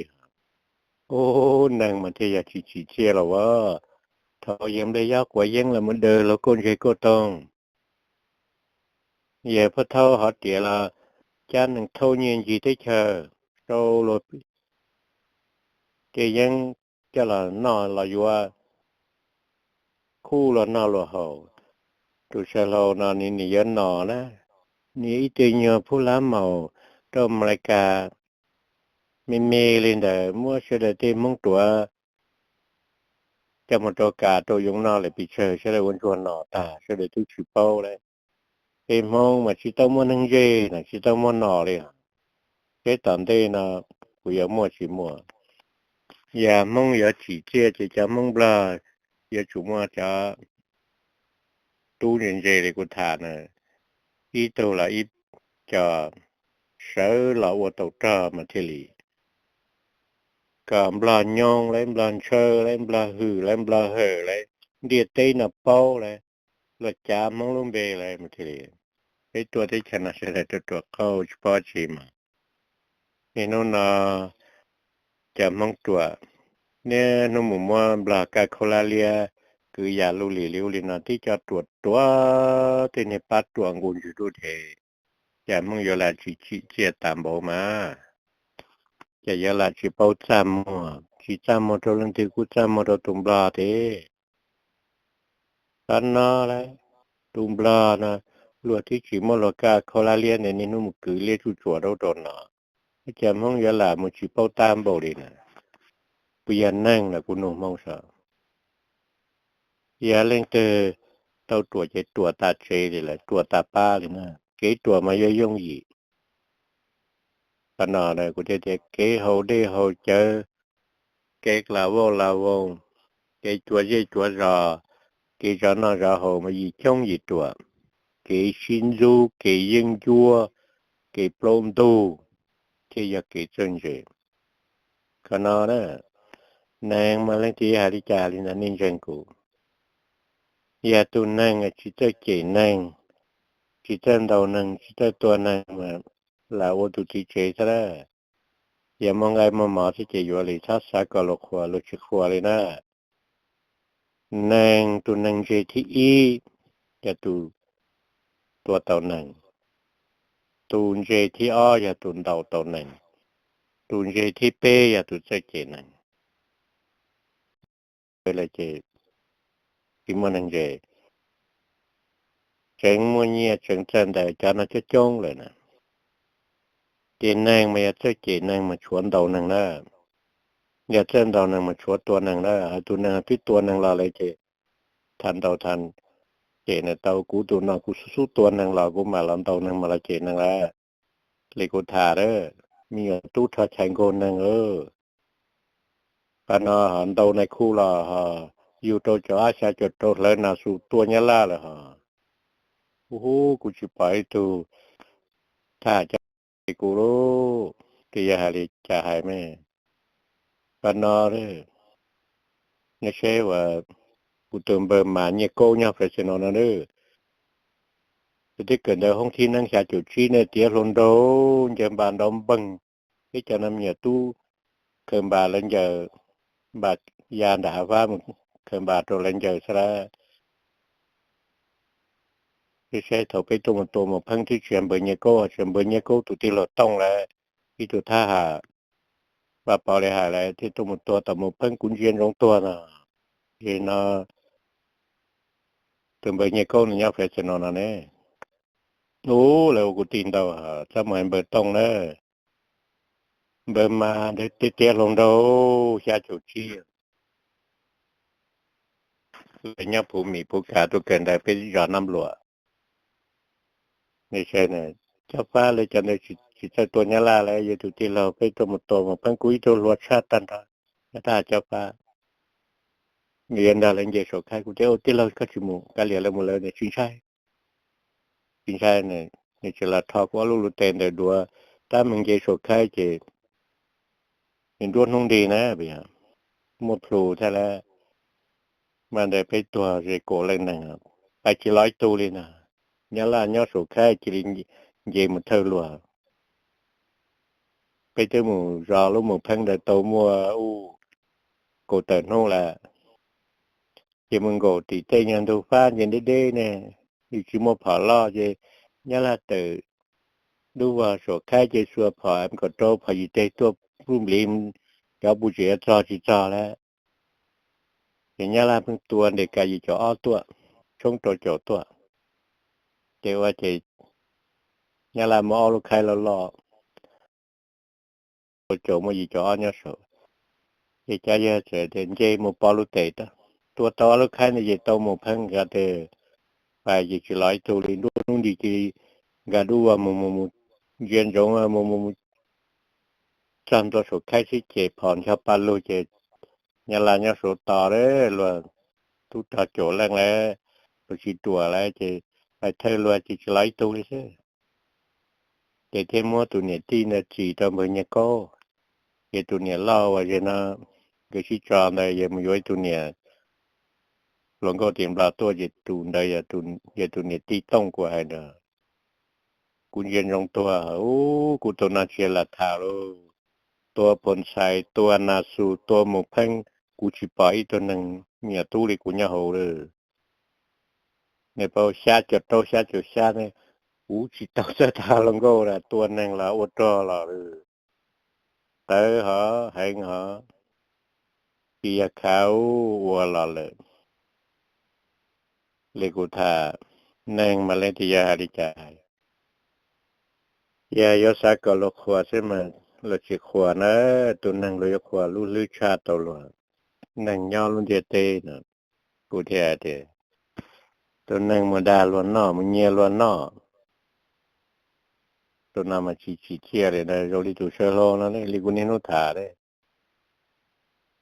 Ub, neeg mas thiaj yog tsis tsim txiaj los as. Thaum yawg Npliaj Yob quav yeeb los mus daws luag kauj ntse kauj toog, yawg Phaj Thaub hov riam los cab neeg thauj nyiaj ncig teb chaws, sau luag tej yeeb coj los noj los yuav, khuj luag noj luag haus. Tus sawv hlau no nws nim yuav nom na, nws ib tug nyuag phub lab maum rau Amelikas me me li ntawd, muab sawv daws tej Hmoob ruam coj mus rau kas rau yoov noj lawm pes tsawg, sawv daws ua ntsuag nom tag, sawv daws twb tsis paub lawm. Peb Hmoob mas tsis tau muaj neeg ntse na, tsis tau muaj nom li. Seb tom ntej no kuv yuav muaj tsis muaj. Yog Hmoob yuav tsim txiaj ces cov Hmoob Nplog yuav tsum muaj cov tub ntse ntse li kuv tham na, ib tug los ib co sawv los ua tau rog mas thiaj li kom Nplog nyoog lawm, Nplog ntshaw lawm, Nplog hwm lawm, Nplog hawm lawm, ntiaj teb no paub lawm, luag cav Hmoob lub npe lawm mas thiaj li. Peb tuaj teb chaws no sawv daws ruam ruam qauj tsis paub tsi mas. Niaj hnub no cov Hmoob ruam, niaj hnub mus muab Nplog kaj khaub lab liab, kwv yam luj lim li ub li no, tib co ruam ruam, tej niag pab ruam nqus ntswg duj dhev. Cas Hmoob yuav lam tsis tsim txiaj tas npaum mas? Cas yuav lam tsis paub txaj muag? Tsis txaj muag rau leej twg, kuj txaj muag rau tus Nplog tes. Qhov no lawm, tus Nplog no luag twb tsis muab luag kaj khaub lab liab ntawd niaj hnub mus kwv liab tsuj tsuam rau rau no, cas Hmoob yuav lam mus tsis paub tab npaum li na? Kuv yog neeg los kuv nug Hmoob saib, yog leej twg tau ruam ces ruam tas tsev li lawm, ruam tas pab li na. Kev ruam mas yuav yooj yim. Qhov no kuv thiaj tias kev haus dej haus cawv, kev la voj la voos, kev cuav zej cuav zos, kev zov noj zov haus mas yim coob yim ruam. Kev sib ntxub, kev yeeb ncuab, kev plaub ntug thiaj yog kev txawj ntse. Qhov no na, neeg mas leej twg hais li cas li ntawd nej ntseeg kuv. Yog tus neeg tsis txawj cem neeg, tsis txawj ntaus neeg tsis txawj tua neeg mas lam ua tus txiv tsev xwb lawm. Yog muaj nqaij muaj mov xwb ces yuav li, txhob xav kom luag qhuas, luag tsis qhuas li na. Neeg, tus neeg ntse thib ib yog tus tua tau neeg, tus ntse thib ob yog tus ntaus tau neeg, tus ntse thib peb yog tus txawj cem neeg. Ces tsis muaj neeg ntse, tseev muaj nyiaj tseev txawj ntawd cov no coob coob lawm na. Ces neeg mas yog txawj cem neeg mas tshuav ntaus neeg na, yog txawj ntaus neeg mas tshuav tua neeg na. Tus neeg twb tua neeg los lawm ces tham ntaus tham cem neeg tau, kuv tus no kuv xub xub tua neeg los kuv mam los ntaus neeg mam los cem neeg lawm. Li kuv tham, me nyuam tub rho chais nkaug neeg, qhov no ho ntaus nais khu los ho yug rau caum ob xya caum rau hlawv nas xus tua nyab laj lawm ho. Hu hu, kuv tsis pom ib tug thaj cov kuv lub, twb yog hais li cas hais me. Qhov no, nej saib uas kuv tus npawg Mas Nyiaj Kaub nyob Fresno no, twb kawm ntawv hoob thib neeb xya caum tsib ne, tiav hluas nraug, ncaws npas nrov npeeg, thiab cov no me nyuam tub khaws npas lawv ncaws, npas ya nram hav fab mus khaws npas rau lawv ncaws xwb lawm. Saib thaum peb tuaj mus tua Mus Pheeb twb tsis yog npawg Nyiaj Kaub, tsis yog npawg Nyiaj Kaub tus tij laug Tooj lawm, ib tug thab ham, Vaj Pov li hais lawm thiaj tuaj mus tua tau Mus Pheeb, kuv ntsia ntsoov tuag no. Ces no tus npawg Nyiaj Kaub nws nyob Fresno no ne. Ub, lawv ua kuv tij ntau, txhob mus hais npawg Tooj na. Npawg Mas ntawd tiav tiav hluas nraug xya caum tsib, lawv nyob Phuv Mim Phuv Kas tuaj kawm ntawv peb zos Nab Luam. Cob Fab lawv cov ntawd tsis txawj tua nyab laj lawm, yog tus tij laug peb tuaj mus tua Mus Pheeb, kuv ib tug hluas tshaj tag nrho, yog thaj Cob Fab. Nws yuav nrog lawv nce saum khaib, kuv tias ua tij laug koj tsis mus, kav liam lawv mus lawv, nws tsis ntshai. Tsis ntshai, nws tsis los rho kuv ob lub lub tes ntawm duav, tab meeg nce saum khaib ces nws nruab hnub nti na, muaj plhu thiab lawm. Mas ntawd peb tuag ze kaum leej neeg, pais tsis los ib tug li na. Nyab laj nyob saum khaib cia li nce mus thawj luag. Peb twb mus zov lub Mus Pheeb ntawd tau muaj ub kaum tawm hnub lawm, ces mus nkaum tim tej nyuag ntug fab nce deb deb ne, nws tsis muaj phom loj ces nyab laj tawm dub vog saum khaib ces xuas phom kaum rau phom yim teg tuaj pluj npliv, cov pus tseem yuav txog tsis txog lawm. Ces nyab laj pheej tua ntes kas yim caum ob tuaj, tshoob rau caum tuaj. Ces ua ces nyab laj muaj ob lub khaib loj loj, tua caum muaj yim caum ob nyob saum. Ces cov yawg txawm tias nce mus pov lub tes, tua tau ob lub khaib ntawd ces tau Mus Pheeb, nkawd tias pais ces tsis los ib tug li, nruab hnub nti cia li nkag dub vog mus mus mus, ntsia ntsoov mus mus mus txog ntua saum khaib xwb ces phom ncho pa lug ces nyab laj nyob saud tos, luag tub rog caum leej lawm, luag tsis ruam lawm ces pais thawj luag ces tsis los ib tug li xwb. Ces thiaj muab tus niam tij ntawd txis rau npawg Nyiaj Kaub. Ces tus niam loj uas ze no, nkawd sib tso ntawd yog mus yuav ib tug niam hluas nkauj tim Nplog tuaj, ces tus ntawd yog tus niam tij Tooj kuv hais ntawd. Kuv ntsia ntsoov tuag, ub, kuv tus no tsis lam tham lauj. Tua phom ntxhais, tua nas xus, tua Mus Pheeb, kuv tsis pom ib tug neeg me nyuam tub li kuv nyob hauv lawm. Nws pab xya caum rau xya caum xya ne, kuv tsis tau txawj tham hluas nkauj los tua neeg los ua rog los lawm. Tawv hov heev hov, tsis yog khav ua los lawm. Li kuv tham, neeg mas leej twg yog hais li cas, yog yuav xav kom luag qhuas xwb mas luag tsis qhuas na. Tus neeg luag yuav qhuas lub hlwb tshaj tau luag. Neeg nyob lub ntiaj teb no, kuv thiaj hais tias tus neeg mus dag luag noj mus nyiag luag noj, tus no mas tsis tsim txiaj li ntawd. Zoo li tus sawv hlau no li kuv niaj hnub tham li,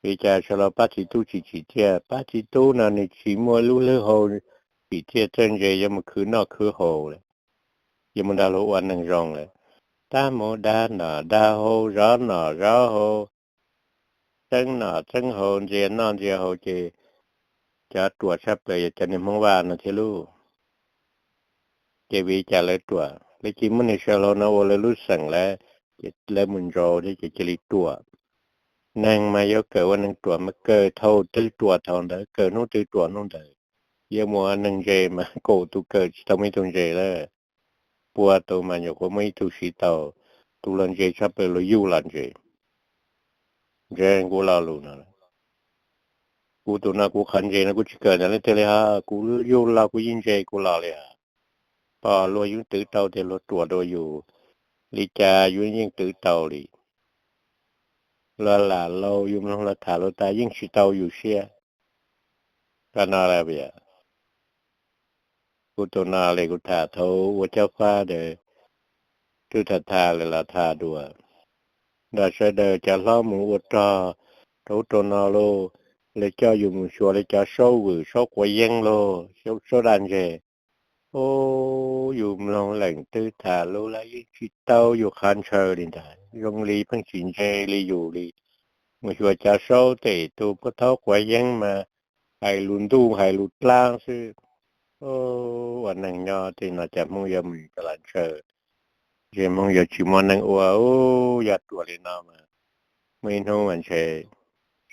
vim cas sawv hlau pab txiv tub tsis tsim txiaj? Pab txiv tub no nws tsis muaj lub hlwb hau tsim txiaj txawj ntse yuav mus khwv noj khwv haus lawm, yuav mus nrog luag ua neeg zoo lawm. Tab mus dag noj dag haus, zov noj zov haus, txeeb noj txeeb haus, ntxias noj ntxias haus ces cov ruam tshaj plaws yog cov niag Hmoob Vaj no thiab lauj. Ces vim li cas lawv ruam? Lawv cia muab niag saw hlau no ua lawv lub xeem lawm, ces lawv mus ntsaum thiab ces cia li ruam. Neeg mas yuav kawm ua neeg ruam mas kawm thaum twg ruam thaum ntawd, kawm hnub twg ruam hnub ntawd. Yuav mus ua neeg ntse mas kaum tus kawm tsis tau muaj ib tug ntse lawm. Pua tus mas nyuam qhuav muaj ib tug siv tau, tus luag ntse tshaj plaws luag yug los ntse. Ntseeg kuv lo lus no, kuv tus no kuv qhov ntse no kuv tsis kawm ntawm leej twg li hos, kuv yug los kuv yeej ntse kuv los li hos. Pom luag yeej twv tau tias luag ruam dua yus li cas yus yeej twv tau li. Luag lam laus yus mloog luag tham luag tas yeej tsis tau yus siab. Qhov no lawm, kuv tus no li kuv tham thaum ua cob fab ntawd, twb tham tham lawm los tham dua. Nrog sawv daws cov hlob mus ua rog rau ub rau no lauj, lawv coj yus mus xyuas lawv cov saub vwm saub quav yeeb lauj, saub daj ntseg. Ub, yus mloog leej twg tham lus los yeej tsis tau yus qhov ntshaw li ntag, zoo li pheej tsis ntse li yus li. Mus xyuas cov saub tej tus puag thaub quav yeeb mas hais lus ntuj hais lus dlaab xwb. Ua neeg nyob tej no cas Hmoob yuav mus cov lam ntshaw, ntshe Hmoob yuav tsis muaj neeg ua. Ub, yog ruam li no mas muaj ib hnub mas ntshe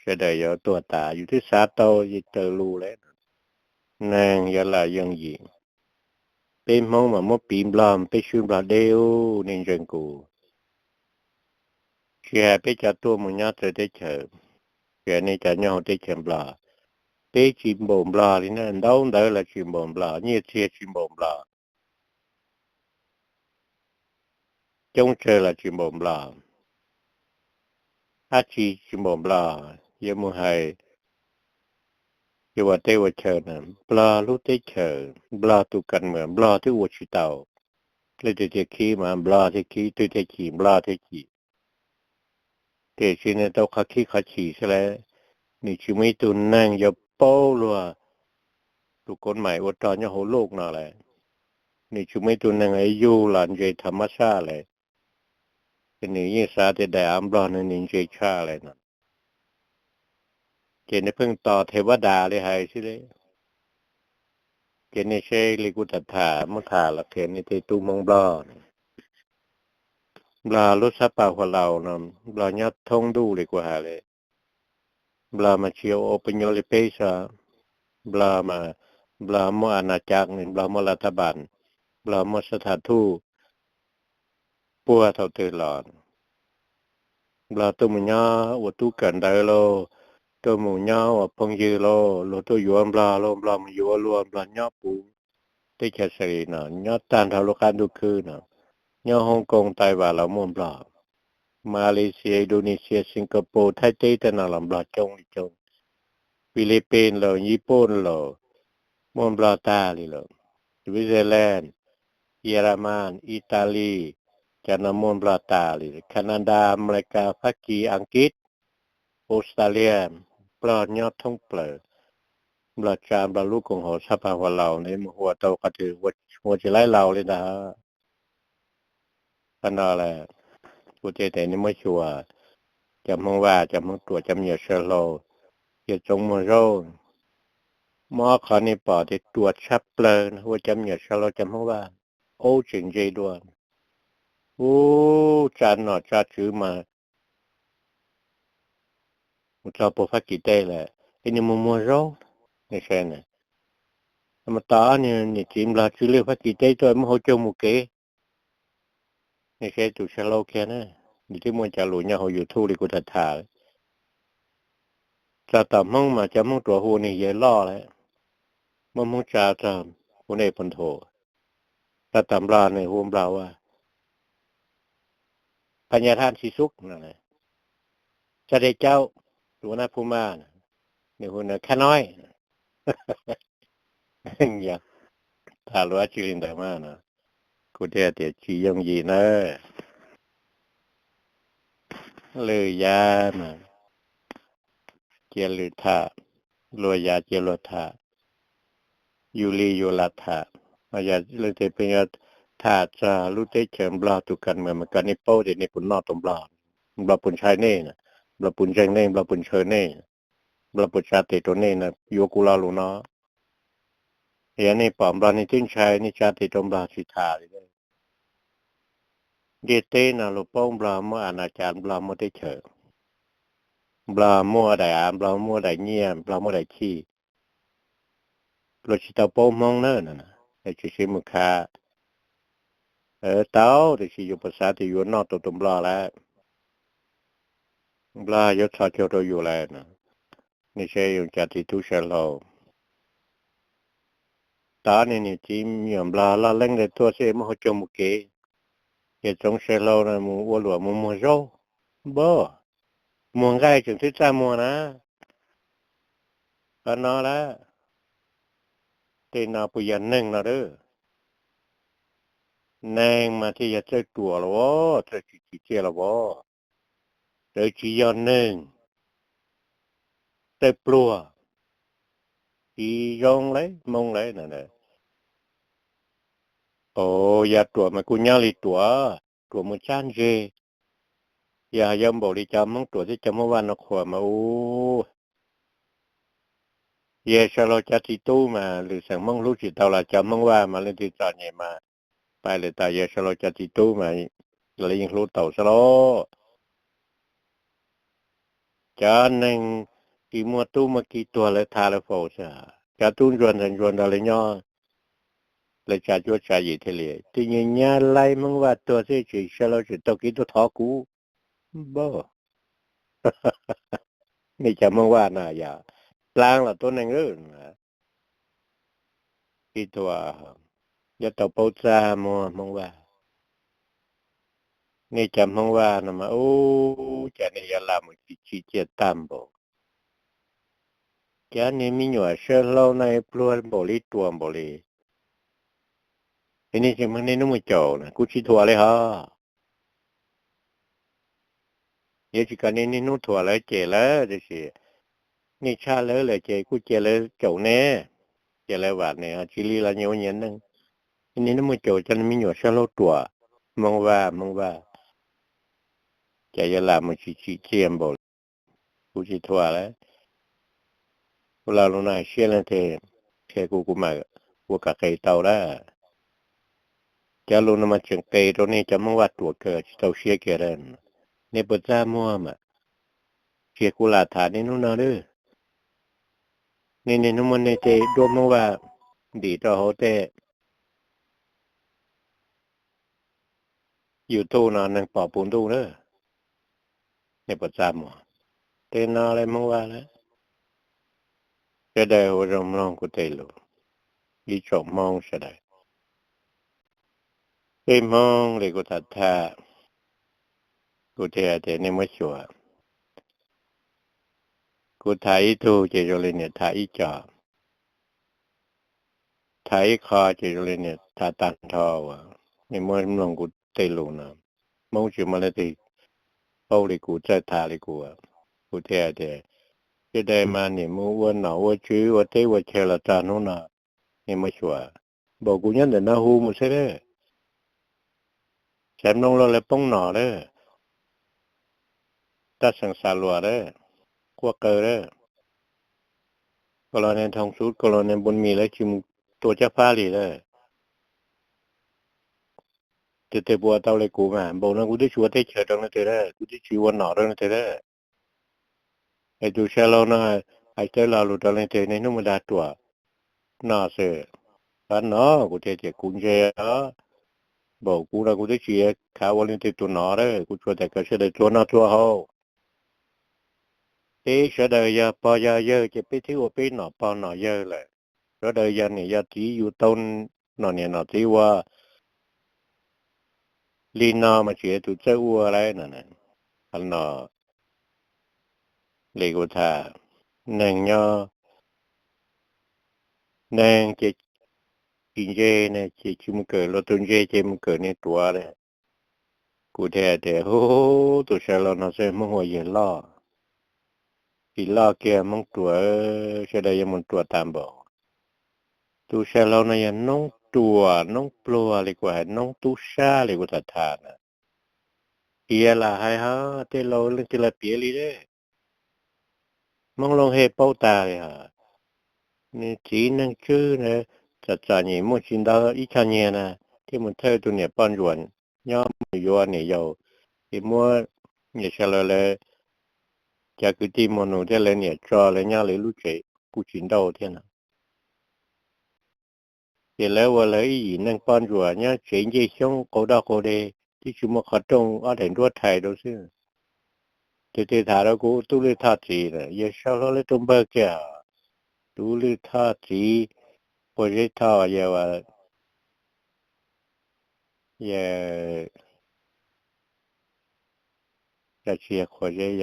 sawv daws yuav tuag tas, yus twb xav tau raws lus lawm. Neeg yuav lam yooj yim. Peb Hmoob mas muab piv Nplog, peb swb Nplog deb ub, nej ntseeg kuv. Tsis hais peb cov tuaj mus nyob txawv teb chaws, tsis hais nej cov nyob hauv teb chaws Nplog, peb tsis npaum Nplog li na, ntaub ntawv los tsis npaum Nplog, nyiaj txiag tsis npaum Nplog, coob tsawg los tsis npaum Nplog, dab tsi tsis npaum Nplog. Yuav mus hais, yuav ua teb ua chaw na, Nplog lub teb chaws, Nplog tus kam mas Nplog twb ua tsis tau. Leej twg tias khib mas Nplog thiaj khib, twg tias chim Nplog thiaj chim. Tiam sis nws tau qhov khib qhov chim xwb lawm, nws tsis muaj ib tug neeg yuav paub luag tus koob maim ua rog nyob hauv loj no lawm. Nws tsis muaj ib tug neeg yug los ntse tha mab saj lawm, ces nws yeej xav tias daim av Nplog no nws ntse tshaj lawm no. Ces nws pheej tos them vaj das li hais xwb li. Ces nej seb li kuv tham tham muab tham los qhia nej tej tub Hmoob Nplog. Nplog lub xab pas Huas Laus no, Nplog nyob thoob ntuj li kuv hais li. Nplog mas tsis yog ua pes nyuaj li peb xwb. Nplog mas, Nplog muaj a na cav, Nplog muaj la tha npas, Nplog muaj xab tha thuj puag thaum twg los. Nplog tuaj mus nyob ua tub kawm ntawv lauj, tuaj mus nyob ua phooj ywg lauj, luag tuaj yuav Nplog lauj, Nplog mus yuav luag, Nplog nyob puv teb chaws Xas Lis no, nyob tag nrho lub qab ntuj khwb no, nyob Hong Kong, Taiwan los muaj Nplog, Malaysia, Indonesia, Singapore, Thaib teb tej no los Nplog coob li coob, Philippines los, Yiv Pooj los, muaj Nplog tag li lawm, Switzerland, Yeremas, Italy, cov no muaj Nplog tas li, Canada, Amelikas, Fab Kis, Askiv, Australia, Nplog nyob thoob plaws. Nplog tsa Nplog lub koom haum xab pas Huas Laus ne, mus hu tau qhov twg hu tsis laib laus li ntag. Qhov no las, kuv thiaj tias nej muab xyuas, cov Hmoob Vaj, cov Hmoob Ruam, cov me nyuam saw hlau, yog tsoom muag zaub. Muaj ob qhov nej pom tias ruam tshaj plaws ua cov me nyuam saw hlau cov Hmoob Vaj, aub tseem ntse dua. Ub, tsa nom tsa tswv mas mus txog puag Fab Kis teb lawm, es nws mus muag zaub, nej saib na. Mus tos ob niag niam txiv Nplog tsw lwj Fab Kis teb tuaj muab hauv caug mus kev. Nej saib tus saw hlau kiag na, nws twb muaj cov lus nyob hauv YouTube li kuv tham tham. Txog tom Hmoob mas cov Hmoob Ruam hu niag yawg loj lawm, muab Hmoob tsa txog hu nej puag nthuav. Txog tom Nplog nws hu Nplog ua Phas Nyas Thaj Ntxhi Xub, Tsa Dej Caub, Tus Nab Phu Mas, nws hu nws Khab Noib. Tham lus dab tsi li ntawd mas no, kuv thiaj tias tsis yooj yim nawb. Lwm yam mas cia lwm tham, luag yam cia luag tham, yus li yus lam tham. Yog leej twg pheej yuav tham txog lub teb chaws Nplog tus kam mas, mas kom nej paub tias nej puas noj tau Nplog, Nplog puas ntshai nej, Nplog puas ntseeg nej, Nplog puas ntshaw nej, Nplog puas tsa tes rau nej no, yuav kuv lo lus no. Yog nej pom Nplog nej twb ntshai, nej tsa tes rau Nplog tsis tham li. Ntiaj teb no luag paub Nplog muaj a na cas, Nplog muaj teb chaws, Nplog muaj daim av, Nplog muaj daim nyiaj, Nplog muaj daim chij. Luag tsis tau paub Hmoob na, tsis siv mus khav. Tau, tiam sis yus puas xav tias yuav noj tau tus Nplog lawm? Nplog yuav txhos caug rau yus lawm. Nej saib yuav cas txiv tub sawv hlau. Tod niag niam txiv me nyuam Nplog loj leeb ntawd tuaj xwb muab hauv caug mus kev, ces txoov sawv hlau no mus ua luam mus muag zaub, npab, muag nqaij tseem twb txaj muag na. Qhov no lawm, tej no puas yog neeg no a? Neeg mas thiaj yog txawj ruam los as, txawj tsis tsim txiaj los as. Lawv tsis yog neeg, txawj pluag, tsis zoo lawm Hmoob lawm no. Os, yog ruam mas kuj nyob li ruam, ruam mus tsab ntseg. Yog yog npaum li cov Hmoob ruam thiab cov Hmoob Vaj no qhuas mas ub, yawg Sawv Laug cov txiv tub mas lwm xeem Hmoob hlub tsis tau los cov Hmoob Vaj mas leej twg txom nyem mas pais lawm, tos yawg Sawv Laug cov txiv tub mas lawv yeej hlub tau xwb lauj. Cov neeg tsis muaj tub muaj ki tuag lawv tham lawv faus xwb, cov tub ntsuag ntawd ntsuag nrog lawv nyob, lawv tsa cuab tsa yim thiaj li. Twb nyab nyab laib Hmoob Vaj tuag xwb tsis Sawv Laug tseem taug kev tuaj thov kuv, npab. Nej cov Hmoob Vaj no yog dlaab los tuab neeg lawm. Ib tug yuav tau paub txaj muag Hmoob Vaj. Nej cov Hmoob Vaj no mas ub, cas nej yuav lam mus tsis tsim txiaj tag npaum. Cov niag me nyuam Sawv Laug no pluag npaum li ruam npaum li. Es nej tseem muaj niaj hnub mus caum na, kuv tsis thuam li hos. Yuav tsis kom nej niaj hnub thuam lawv cem lawv, tiam sis nej tshaj lawv lawm ces kuj cia lawv caum nej, cia lawv vam nej, tsis li los nyias ua nyias neej. Niaj hnub mus caum cov me nyuam Sawv Laug ruam, Hmoob Vaj, Hmoob Vaj, cas yuav lam mus tsis tsim txiaj npaum li. Kuv tsis thuam lawm. Kuv los lus no hais siab leej twg qhia kuv, kuv mam ua kom qis tau lawm. Cov lus no mas tseem qis rau nej cov Hmoob Vaj ruam kawg tsis tau siab kiag. Nej puas txaj muag mas, cia kuv lam tham nej hnub no lawm. Nej niaj hnub muab nej tej duab Hmoob Vaj ntim rau hauv tej YouTube no neeg pom puv ntuj lawm. Nej puas txaj muag? Tej no li Hmoob Vaj lawm. Sawv daws ua zoo mloog kuv tej lus, ib tsoom Hmoob sawv daws. Peb Hmoob li kuv tham tham, kuv thiaj tias nej muab xyuas. Kuv tham ib tug ces zoo li niam tham ib co, tham ib qho ces zoo li niam tham tag nrho uas nej muab mloog kuv tej lus no. Hmoob tsis muaj leej twg paub li kuv, txawj tham li kuv. Kuv thiaj tias, sawv daws mas niam mus ua nom ua tswv ua teb ua chaw los txog hnub no, nej muab xyuas, npaum kuv nyob ntawm no hu mus xwb lawm. Xaiv mloog luag lawv poob nom lawm, taj xeem xa luas lawm, quaj qw lawm, koj los niag Thoo Xub, koj los niag Npun Mis lawv tsis mus tua Cob Fab li lawm. Tes tes puas tau li kuv mas, npaum no kuv twb tsis ua teb chaws rau leej twg lawm, kuv twb tsis ua nom rau leej twg lawm. Es tus Sawv Laug no hais tawv lo lus rau leej twg, niaj hnub mus dag ruam no xwb. Qhov no kuv thiaj tias kuv ntse os, npaum kuv no kuv twb tsis khav ua leej twg tus nom lawm, kuv tsuas tias kom sawv daws txuag noj txuag haus. Peb sawv daws yog pog yog yawg ces peb thiaj ua peb nom pog nom yawg lawm. Sawv daws yog niam yog txiv yus tau nom niam nom txiv ua li no mas tsis yog tus txawj ua lawm no. Qhov no li kuv tham, neeg nyob, neeg ces tsis ntse ne ces tsis mus kawm, luag tus ntse ces mus kawm niag ruam li. Kuv thiaj tias, hu, tus Sawv Laug no xwb Hmoob ua yawg loj, tsis loj kiag Hmoob ruam, sawv daws yuav mus ruam tag npaum. Tus Sawv Laug no yog noob ruam noob pluag li kuv hais, noob tub sab li kuv tham tham na. Tias lam hais ho tej laus leej twg los piav li, Hmoob Looj Hej paub tag li hos. Nws txiv neej tswb na, Txom txom nyem muaj tsis ntau ib choj nyiaj na, thiaj mus thawj tus niam poj ntsuam nyob mus yuav niam yau, ces muab niam Sawv Laus lawv cov kwv tij muag nus thiab lawv niam tso lawv nyob lawv lub tsev kuj tsis ntau thiab no. Ces lawv ua lawv ib yim neeg poj ntsuam nyob tsev ncej xyoob qau doj qau de, twb tsis muaj qhov rooj, ob daim nruab rhais rau xwb. Tus twg tham rau kuv? Tub Lwj Thoj txiv. Yawg Sawv Laus lawv tus npawg kiag. Tub Lwj Thoj txiv, Quav Zeb Thoj, yawg, yawg, tsis yog Quav Zeb,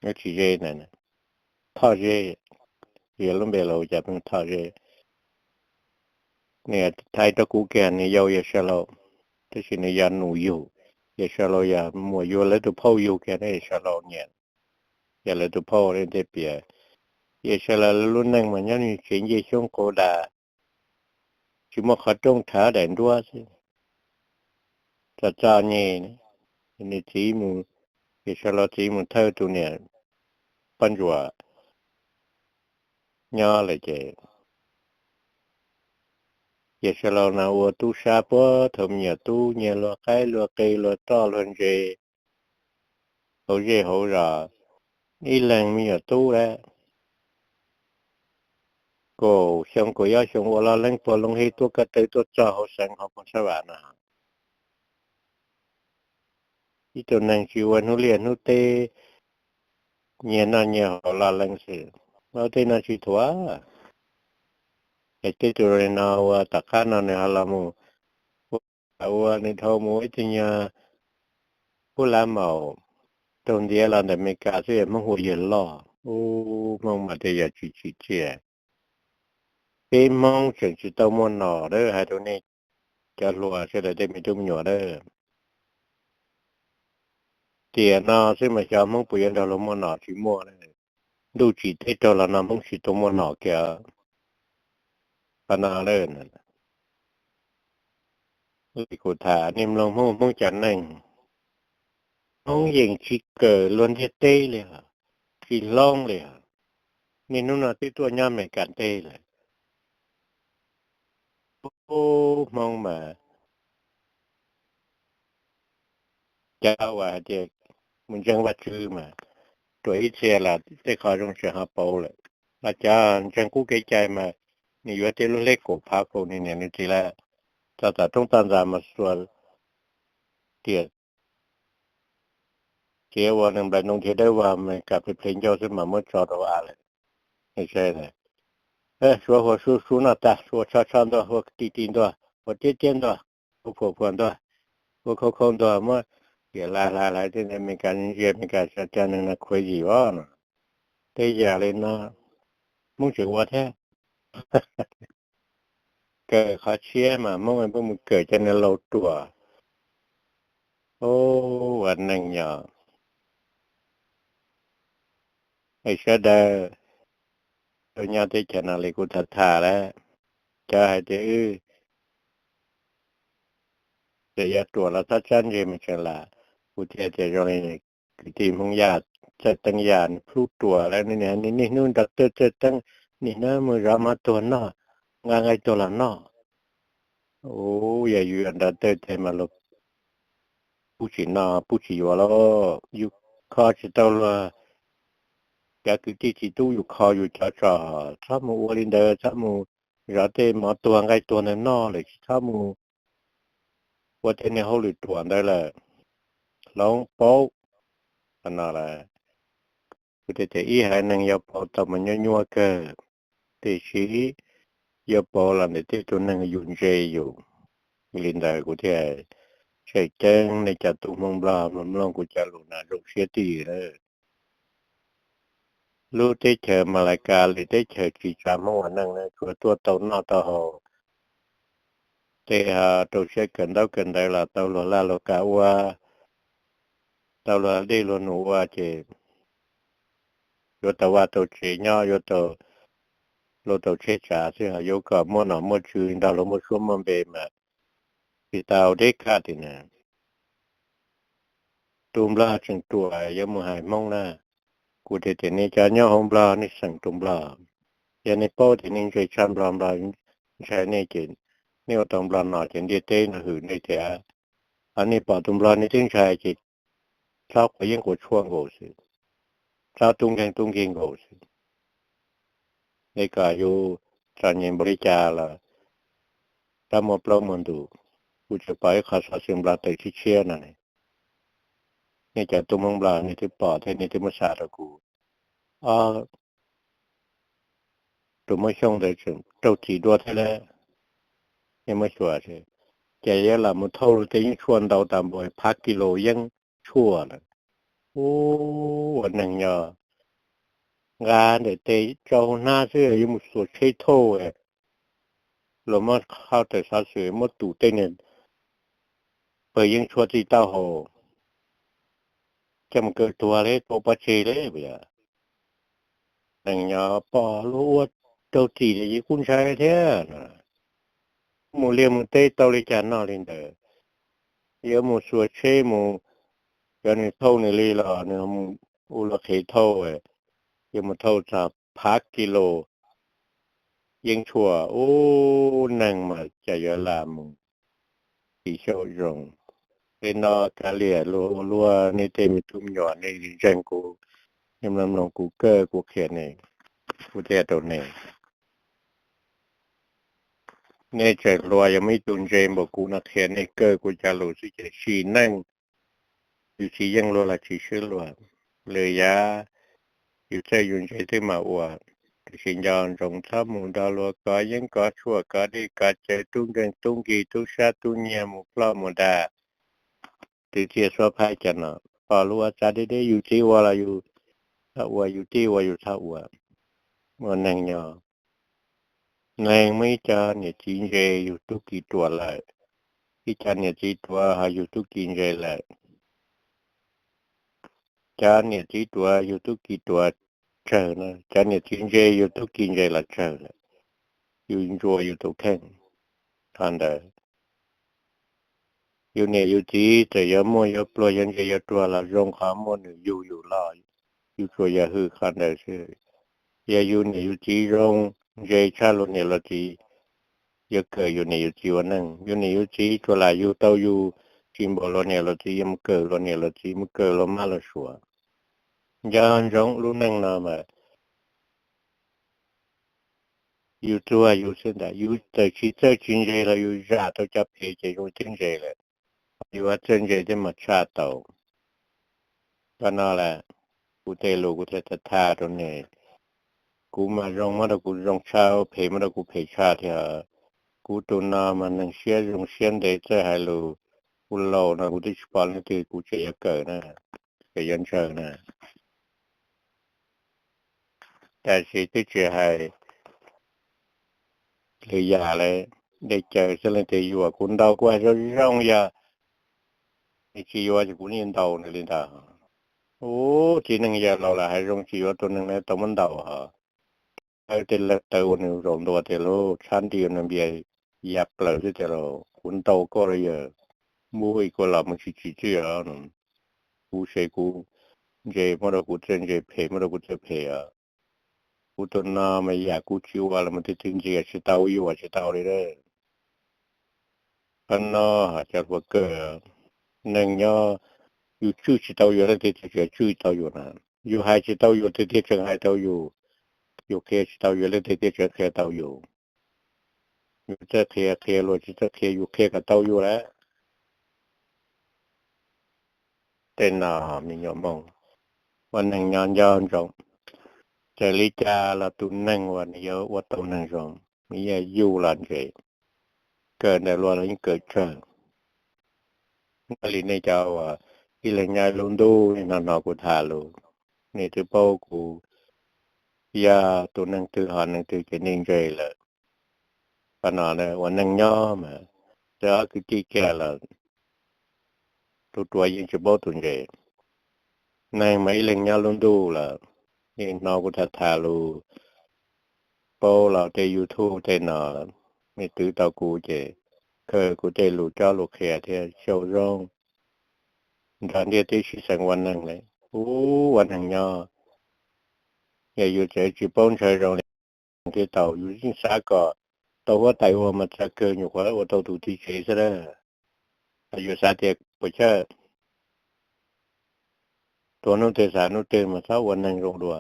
yog Tsis Zeb na, Thoj Zeb, yog lub npe los cas pheej Thoj Zeb. Nws thaij rau kuv kiag, nws yau yawg Sawv Laus, tab sis nws yog nus yug. Yawg Sawv Laus yog muam yug lawv tus phauj yug kiag ne, yawg Sawv Laus niam yog lawv tus phauj li tej piav. Yawg Sawv Laus lawv lub neej mas nyob tsev ncej xyoob qau daj, tsis muaj qhov rooj, rhais daim nruab xwb. Txom txom nyem, nws txiv mus, yawg Sawv Laus txiv mus thawj tus niam poj ntsuam nyob lawm ces yawg Sawv Laus no ua tub sab puag thaum me nyuam tub, nyiag luag qaib luag qe luag roj luag ntses hauv zej hauv zos, ib leeg me nyuam tub lawm kaum xyoo kaum ob xyoo ua loj leeb puag loo hib tuaj ko taw tuaj txog hauv xeev hauv Phoos Xab Vam no. Ib tug neeg tsis ua hnub liaj hnub teb, nyiag noj nyiag haus loj leeb xwb, ua tej no tsis thuav. Es tej tus no ua tom qab no nws ho los mus ua, ua nws dhau mus ua ib tug nyuag pub lav maum raug ntiav los ntawm Amelikas xwb, Hmoob hu yawg loj. Ub, Hmoob mas tej yam tsis tsim txiaj. Peb Hmoob tseem tsis tau muaj nom dawb, hais rau nej cov hluas sawv daws tej me tub me nyuam dawb. Tiam no xwb mas xyov Hmoob puas yuav nrog luag muaj nom tsis muaj. Ntuj tsim teb raug los no Hmoob tsis tau muaj nom kiag. Qhov no li kuv tham, nej mloog Hmoob, Hmoob cov neeg, Hmoob yeej tsis kawm luag ntiaj teb li os, tsis hloov li os. Niaj hnub no twb tuaj nyob Amelikas teb lawm. Ub, Hmoob mas cov uas hais tias mus ntseeg Vajtswv mas ruam ib txhia los tej qhov zoo tseem ho pauv lawm, los cov ntseeg qub kev cai mas nws yuav tej lub hleb kaum phav kaum nws niam nws txiv lawm, txog tom roob toj ntxas mas xuas riam txiav ua neeg nplaim ntoo nrhiav dawb vag Amelikas ple ple ncauj xwb mas muab tso rau av lawm. Suav hua sub sub noj tag, suav tsho tsho ntuag, hua ti ti ntuag, hua tiab tiab ntuag, hua phuam phuam ntuag, hua khau khau ntuag, muab riam hlais hlais hlais tej Amelikas ntsia Amelikas tsa ca neeg no khuav yim os no. Tej yam li no Hmoob tseem ua thiab. Kawm qhov tshiab mas Hmoob pheej mus kawm cov neeg laus ruam. Ub, ua neej yog es sawv daws tuaj nyob teb chaws no li kuv tham tham lawm, cov hais tias wb txawm yuav ruam los txhob tsab ntse mas tseem lam, kuv thiaj tias zoo li kwv tij Hmoob Yaj, Txawj Teeb Yaj nws plub ruam lawm, nws niaj hnub nrog Txawj Teeb, niaj hnub mus zov mov tuag noj, nqa nqaij tuag los noj. Ub, yog yus nrog Txawj Teeb mas luag pub tsis noj pub tsis yuav lauj, yus kho tsis tau luag cov kwv tij txiv tub, yus kho yus cov tso, txhob mus ua li ntawd, txhob mus zov tej mov tuag nqaij tuag ntawd noj lawm, tsis txhob mus ua tej niag hauj lwm ruam ntawd lawm, hloov paub. Qhov no lawm, kuv tias ib haiv neeg yuav pauv tau mas nyuaj nyuaj kawg, tiam sis yuav pauv los ntawm tej tug neeg yus ntse yus. Li ntawd kuv thiaj tseem ceeb nej cov tub Hmoob Nplog mloog kuv cov lus no zoo siab twj ywm lawm. Lub teb chaws Malacas lwm teb chaws tsis tsav Hmoob ua neej, tsuas tuaj tau noj tau haus, tej ho rau siab kawm ntaub kawm ntawv los tau luag laj luag kam ua, tau luag dej luag num ua ces yuav tau vaj tau tsev nyob, yuav tau, luag tau tsheb tsav xwb, ho yuav kom muaj nom muaj tswv nrog luag muaj suab muaj npe mas tsis tau deb kaj tim na. Tus Nplog tseem ruam yuav mus hais Hmoob na. Kuv tias tias nej cov nyob hauv Nplog nej xeem tus Nplog, Yog nej paub tias nej ntshai tshaj nplog, nplog ntshai nej ces nej ua tau nplog no ces ntiaj teb no hwm nej thiab. Ho nej pom tus nplog nej twb ntshai ces txhob quav yeeb quav tshuaj nkaus xwb, txhob tub nkeeg tub nkig nkaus xwb. Nej kom yus txom nyem npaum li cas los txhob muaj plaub muaj ntug. Kuv tseem pom ib qho xov xwm nplog tawm tshiab tshiab no ne. Nej cov tub Hmoob nplog nej twb pom thiab nej twb muab xa rau kuv ob tug Hmoob Xyooj ntawd tseem raug txim dua thiab lawm. Nej muab xyuas, ces yuav lam mus thauj luag tej yeeb tshuaj ntau tas npaum phav kis lus yeeb tshuaj lawm. Ua neeg nyob nqa ntawm tes tsau hnab xwb yuav mus xuas tsheb thauj. Luag muab qhau tawm xov xwm muab tus tej niag pawg yeeb tshuaj txij taub hau coj mus kaw tuag li, tua pov tseg li puas yog? Neeg nyob pom luag ua raug txim ces kuj ntshai thiab. Mus liaj mus teb tau li cas noj li ntawd, yuav mus xuas tsheb mus, cov nws thauj nws li los nws ua luag qhev thauj, yuav mus thauj txog phav kis lus yeeb tshuaj. Ub, neeg mas cas yuav lam mus tsis xyaum zoo li no. Kav liam luag ua luaj, nej tej me tub me nyuam nej ntseeg kuv, nej mloog mloog kuv kawj kuv qhia nej, kuv thiaj rau nej. Nej tseem hluas, yog muaj ib tug ntse npaum kuv no qhia nej kawj kuv cov lus xwb ces sim neej yus tsis yeej luag los tsis swb luag. Lwm yam yus txawj yus ntse twb mam ua, tiam sis nco ntsoov txhob mus nrog luag kov yeeb kov tshuaj kov dej kov cawv, tub nkeeg tub nkig tub sab tub nyiag mus ploj mus dag. Twb txiaj xuab phaib cov no, pom luag ua txav deb deb, yus txiv ua los yus txhob ua, yus tij ua yus txhob ua. Ua neeg nyob, neeg muaj ib co niam txiv ntse yus tub ki ruam lawm, ib co niam txiv ruam ho yus tub ki ntse lawm. Cov niam txiv ruam yus tub ki ruam tsawg na, cov niam txiv ntse yus tub ki ntse los tsawg lawm. Yus ntsuas yus tus kheej. Qhov ntawd yus niam yus txiv txawm yuav muaj yuav pluag yuav ntse yuav ruam los zoo qhov muaj nws yug yus los, yus tsuas yog hwm qhov ntawd xwb. Yog yus niam yus txiv zoo ntse tshaj luag niam luag txiv, yuav kawm yus niam yus txiv ua neej. Yus niam yus txiv tsuas lam yug tau yus, tsis npaum luag niam luag txiv, yuav mus kawm luag niam luag txiv, mus kawm luag mab luag suav. Nco ntsoov lub neej no mas yus txuag yus xwb ntag. Yus txawm tsis txawj tsis ntse los yus zam tau cov phem ces zoo thiab ntse lawm. Yus txawj ntse thiab mas tshaj tau. Qhov no las kuv tej lus kuv thiaj tham tham rau nej. Kuv mas zoo muab rau kuv zoo tshaj, phem muab rau kuv phem tshaj thiab. Kuv tus no mas neeg siab zoo siab ntev txawj hais lus. Kuv laus no kuv twb tsis pom leej twg kuv tseem yuav kawm na, tseem yuav ntshaw na. Tab sis twb tsis hais lwm yam li, dej cawv xwb leej twg yuam. Kuv ntaus kuv hais zoo zoo, yog nws tsis yuav ces kuv yeej ntaus nws li ntawd. Ub, txiv neej yawg laus lawm hais zoo tsis yuav tus neeg na tau muab ntaus hos. Tawv tej lawg tawv ua nws zaum ntua tias lauj, tshab nti ua nws npias ya plaws xwb tias lauj, kuv ntaus koj los yawg, npub ib kua los mus tsis tsim txwj os. Kuv se kuv ntse muab rau kuv txawj ntse, phem muab rau kuv txawj phem os. Kuv tus no mas yam kuv tsis ua los mus twg twg ntxias tsis tau, yuam tsis tau li lawm. Qhov no cov hluas kawg, neeg nyob, yus tswj tsis tau yus leej twg thiaj tseem tswj tau yus na. Yus hais tsis tau yus leej twg thiaj tseem hais tau yus. Yus qhia tsis tau yus leej twg thiaj tseem qhia tau yus. Yus txawj qhia qhia, luag tsis txawj qhia yus qhia kom tau yus lawm. Tej no me nyuam Hmoob, ua neeg nyob nco ntsoov, txawm li cas los tus neeg uas nws yuav ua tau neeg zoo, nws yog yug los ntse, kawm ntawm luag los yeej kawm tsawg. Nyob li nej cov uas ib leeg nyob lub ntuj nej hnov hnov kuv tham lus, nej twb paub kuv yog tus neeg twg ho neeg twg ces nej ntse lawm. Qhov no ua neeg nyob mas, txawm ob kwv tij kiag los tus ruam yeej tsis paub tus ntse. Neeg mas ib leeg nyob lub ntuj lawm, nej hnov kuv tham tham lus, paub los tej YouTube tej no, nej twv tau kuv ces khaws kuv tej lus cob lus qhia thiab xyaum zoo nrog ntiaj teb sib xeem ua neeg li. Ub, ua neeg nyob, yog yus txawm tsis paub ntshaw zoo li Nthe tau yus yeej xav kom tau huab tais ua mas txawv kawg, nyuam qhuav ua tau tus txiv tsev xwb a. Yus xav tias puas chawj, tuav hnub twg xav hnub twg mas txhob ua neeg zoo dua,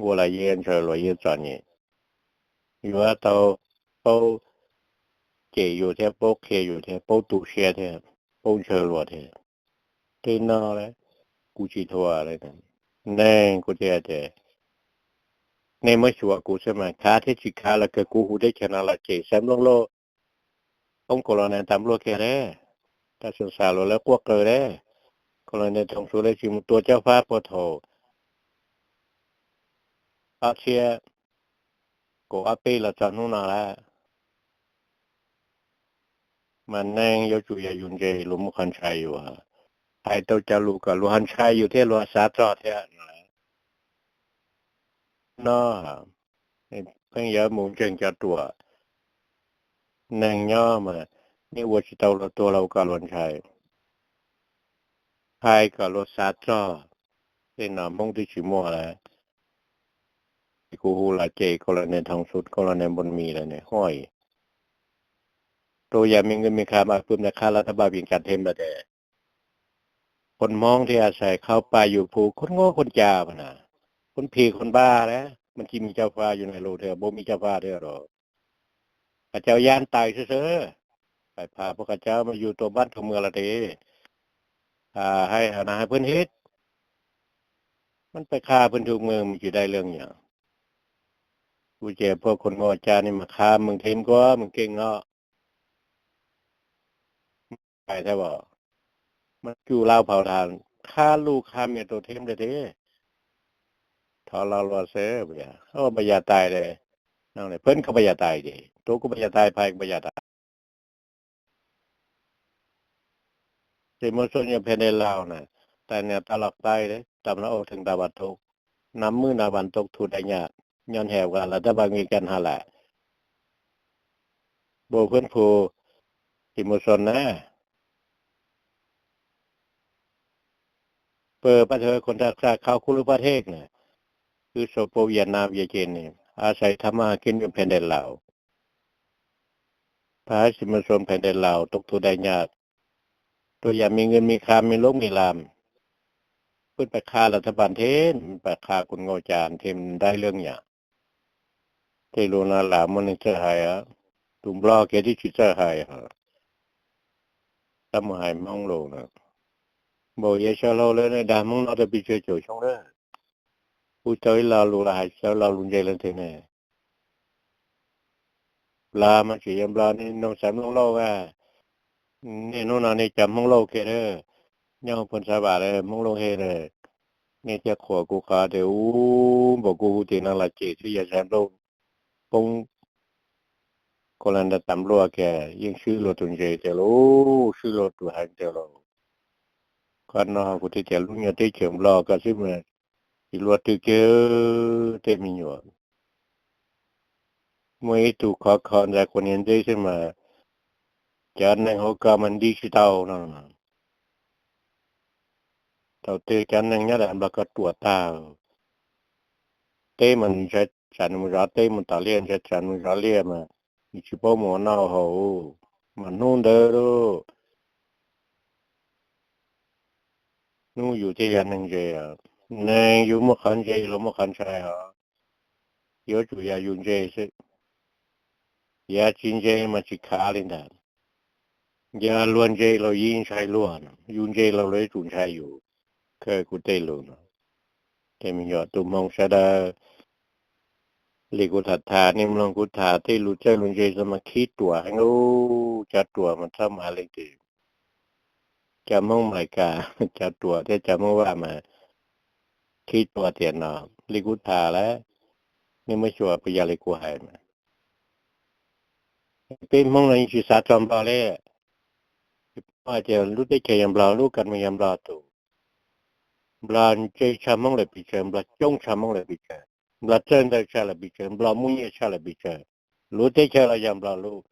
ua los yeej ntshaw luag yeej txom nyem. Yuav tau paub cem yus thiab paub qhia yus thiab paub tu siab thiab paub ntshaw luag thiab. Tej no kuv tsis thuam li. Neeg kuv thiaj tias nej muab xyuas kuv xwb mas khav thiab tsis khav los kawg kuv hu teb chaws no los cem Xeev Looj Lauj, poob kaus los nees tas npluaj kiag le. Taj Xyooj Xas los lawv quaj qw le, kaus los nees thoom su lawv tsis mus tua Cob Fab puag thaum ob txhiab kaum ob peb los txog hnub no lawm. Mas neeg yuav tsum yog yus ntse luag muaj qhov ntshai yus, hais tau cov lus kom luag ho ntshai yus thiab luag xav txog thiab no. Pheej yuav mus ntseeg cov ruam. Neeg nyob mas nej ua tsis tau luag tuag los kom luag ntshai, hais kom luag xav txog. Tej no Hmoob twb tsis muaj lawm. Ces kuv hu los ces kaus los nees thoom su, kaus los nees npun mis lawm ne huaj. Tus yam me nkawd me kha mas pw ntawm qha los tab paj pim cas them lawm ces, khuv Hmoob thiaj xais khau paj yus phu khuv nkuaj khuv ca na, khuv phim khuv npaj na, mas cia me Cob Fab yus na lus thiab npau me Cob Fab thiab los, qhov cau yab tais xwb xwb. Pais pham puag qhov cau mas yus tua npab rhug mws los tes, hais hais na hais phwb hib, mas pais qha phwb rhug mws mus tsis dai lwm yam. Kuv ces puag khuv nkuaj ca ne mas qha mws them nkuaj mws keej no. Pais thiab, mas cuj laub phau tas, qha lus qha mias rau them tes, thov lo lus xwb, ua npaj yam tais tes, phwb koj npaj yam tais tes, rau kuv npaj yam tais, phais kuv npaj yam tais. Ces muaj suab nyuam phem dej laus na, tais niam tais los qaib, tam no ua theem nta vas tau, nam mwj na vas tau thu dai nyam, nyob hais vas lawv tab vas nki kas ha lawm. Npau phwb phu, ces muaj suab na, pw pab thawv khuv nrag kha khau khuv lub pab thej na, wb sau pau Vietnam Vietjet ne, a xais thab maj kib nyuam phem dej laus, phab xis muaj suab phem dej laus tau thu dai nyam, rau yam me nkawd me kha me lub me lam, pw pais qha los thab pas them, pais qha khuv nkuaj ca them dai lwm yam. Tej lus no lam muaj neeg txawj hais, tus Nplog kiag twb tsis txawj hais os. Tab mus hais Hmoob lus na, npaum yawg Xyooj Hlau lawv dag Hmoob no rau pes tsawg caum xyoo lawm, kuj tau ib lo lus los hais tsis tau lo lus ntse leej twg ne. Nplog mas tseem yog Nplog, nej noog Xeev Looj Lauj, nej hnub no nej cov Hmoob Lauj kiag lawm, nyob hauv Phoos Xav Vam lawm, Hmoob Lauj Hej lawm, nej thiaj qhuas kuv qhov tias ub npaum kuv hu tim no los cem xwb, yog Xeev Lauj poob kaus lam nta tas npluaj kiag yeej swb luag tus ntse tiag lauj, swb luag tus heev tiag lauj. Qhov no kuv thiaj tias lub nyuag teb chaws Nplog ko xwb mas tsis luaj twg kiag tej me nyuam. Muaj ib tug khov kho ntxais quas niag nteb xwb mas cov neeg hauv ko mas nti tsis tau no. Thaum twg cov neeg nyob daim Nplog ko ruam tag, teb mas nws ntshai tsam nws mus zov teb, mus tom liaj ntshai tsam nws zov liaj mas nws tsis paub mus ua noj haus, mas hnub ntawd lauj, hnub yus thiaj yog neeg ntse. Neeg yus muaj qhov ntse los muaj qhov ntshai os. Yuav tsum yog yus ntse xwb, yog tsis ntse mas tsis khav li ntag. Yog luag ntse los yeej ntshai luag, yus ntse los luag yuav tsum ntshai yus. Kawg kuv tej lus no, tej me nyuam tub Hmoob sawv daws, li kuv tham tham nej mloog kuv tham tej lus txawj lus ntse xwb mas khib ruam heev lauj, cov ruam mas txhob mus hais leej twg. Cov Hmoob Amelikas cov ruam thiab cov Hmoob Vaj mas khib ruam tiam no, li kuv tham lawm, nej muab xyuas puas yog li kuv hais mas. Peb Hmoob no yeej tsis xav txog Nplog li. Hais tias lub teb chaws yog Nplog, lub kas mus yog Nplog tus. Nplog ntse tshaj Hmoob lawm pes tsawg, Nplog coob tshaj Hmoob lawm pes tsawg, Nplog txawj ntawv tshaj lawm pes tsawg, Nplog muaj nyiaj tshaj lawm pes tsawg, lub teb chaws los yog Nplog lub,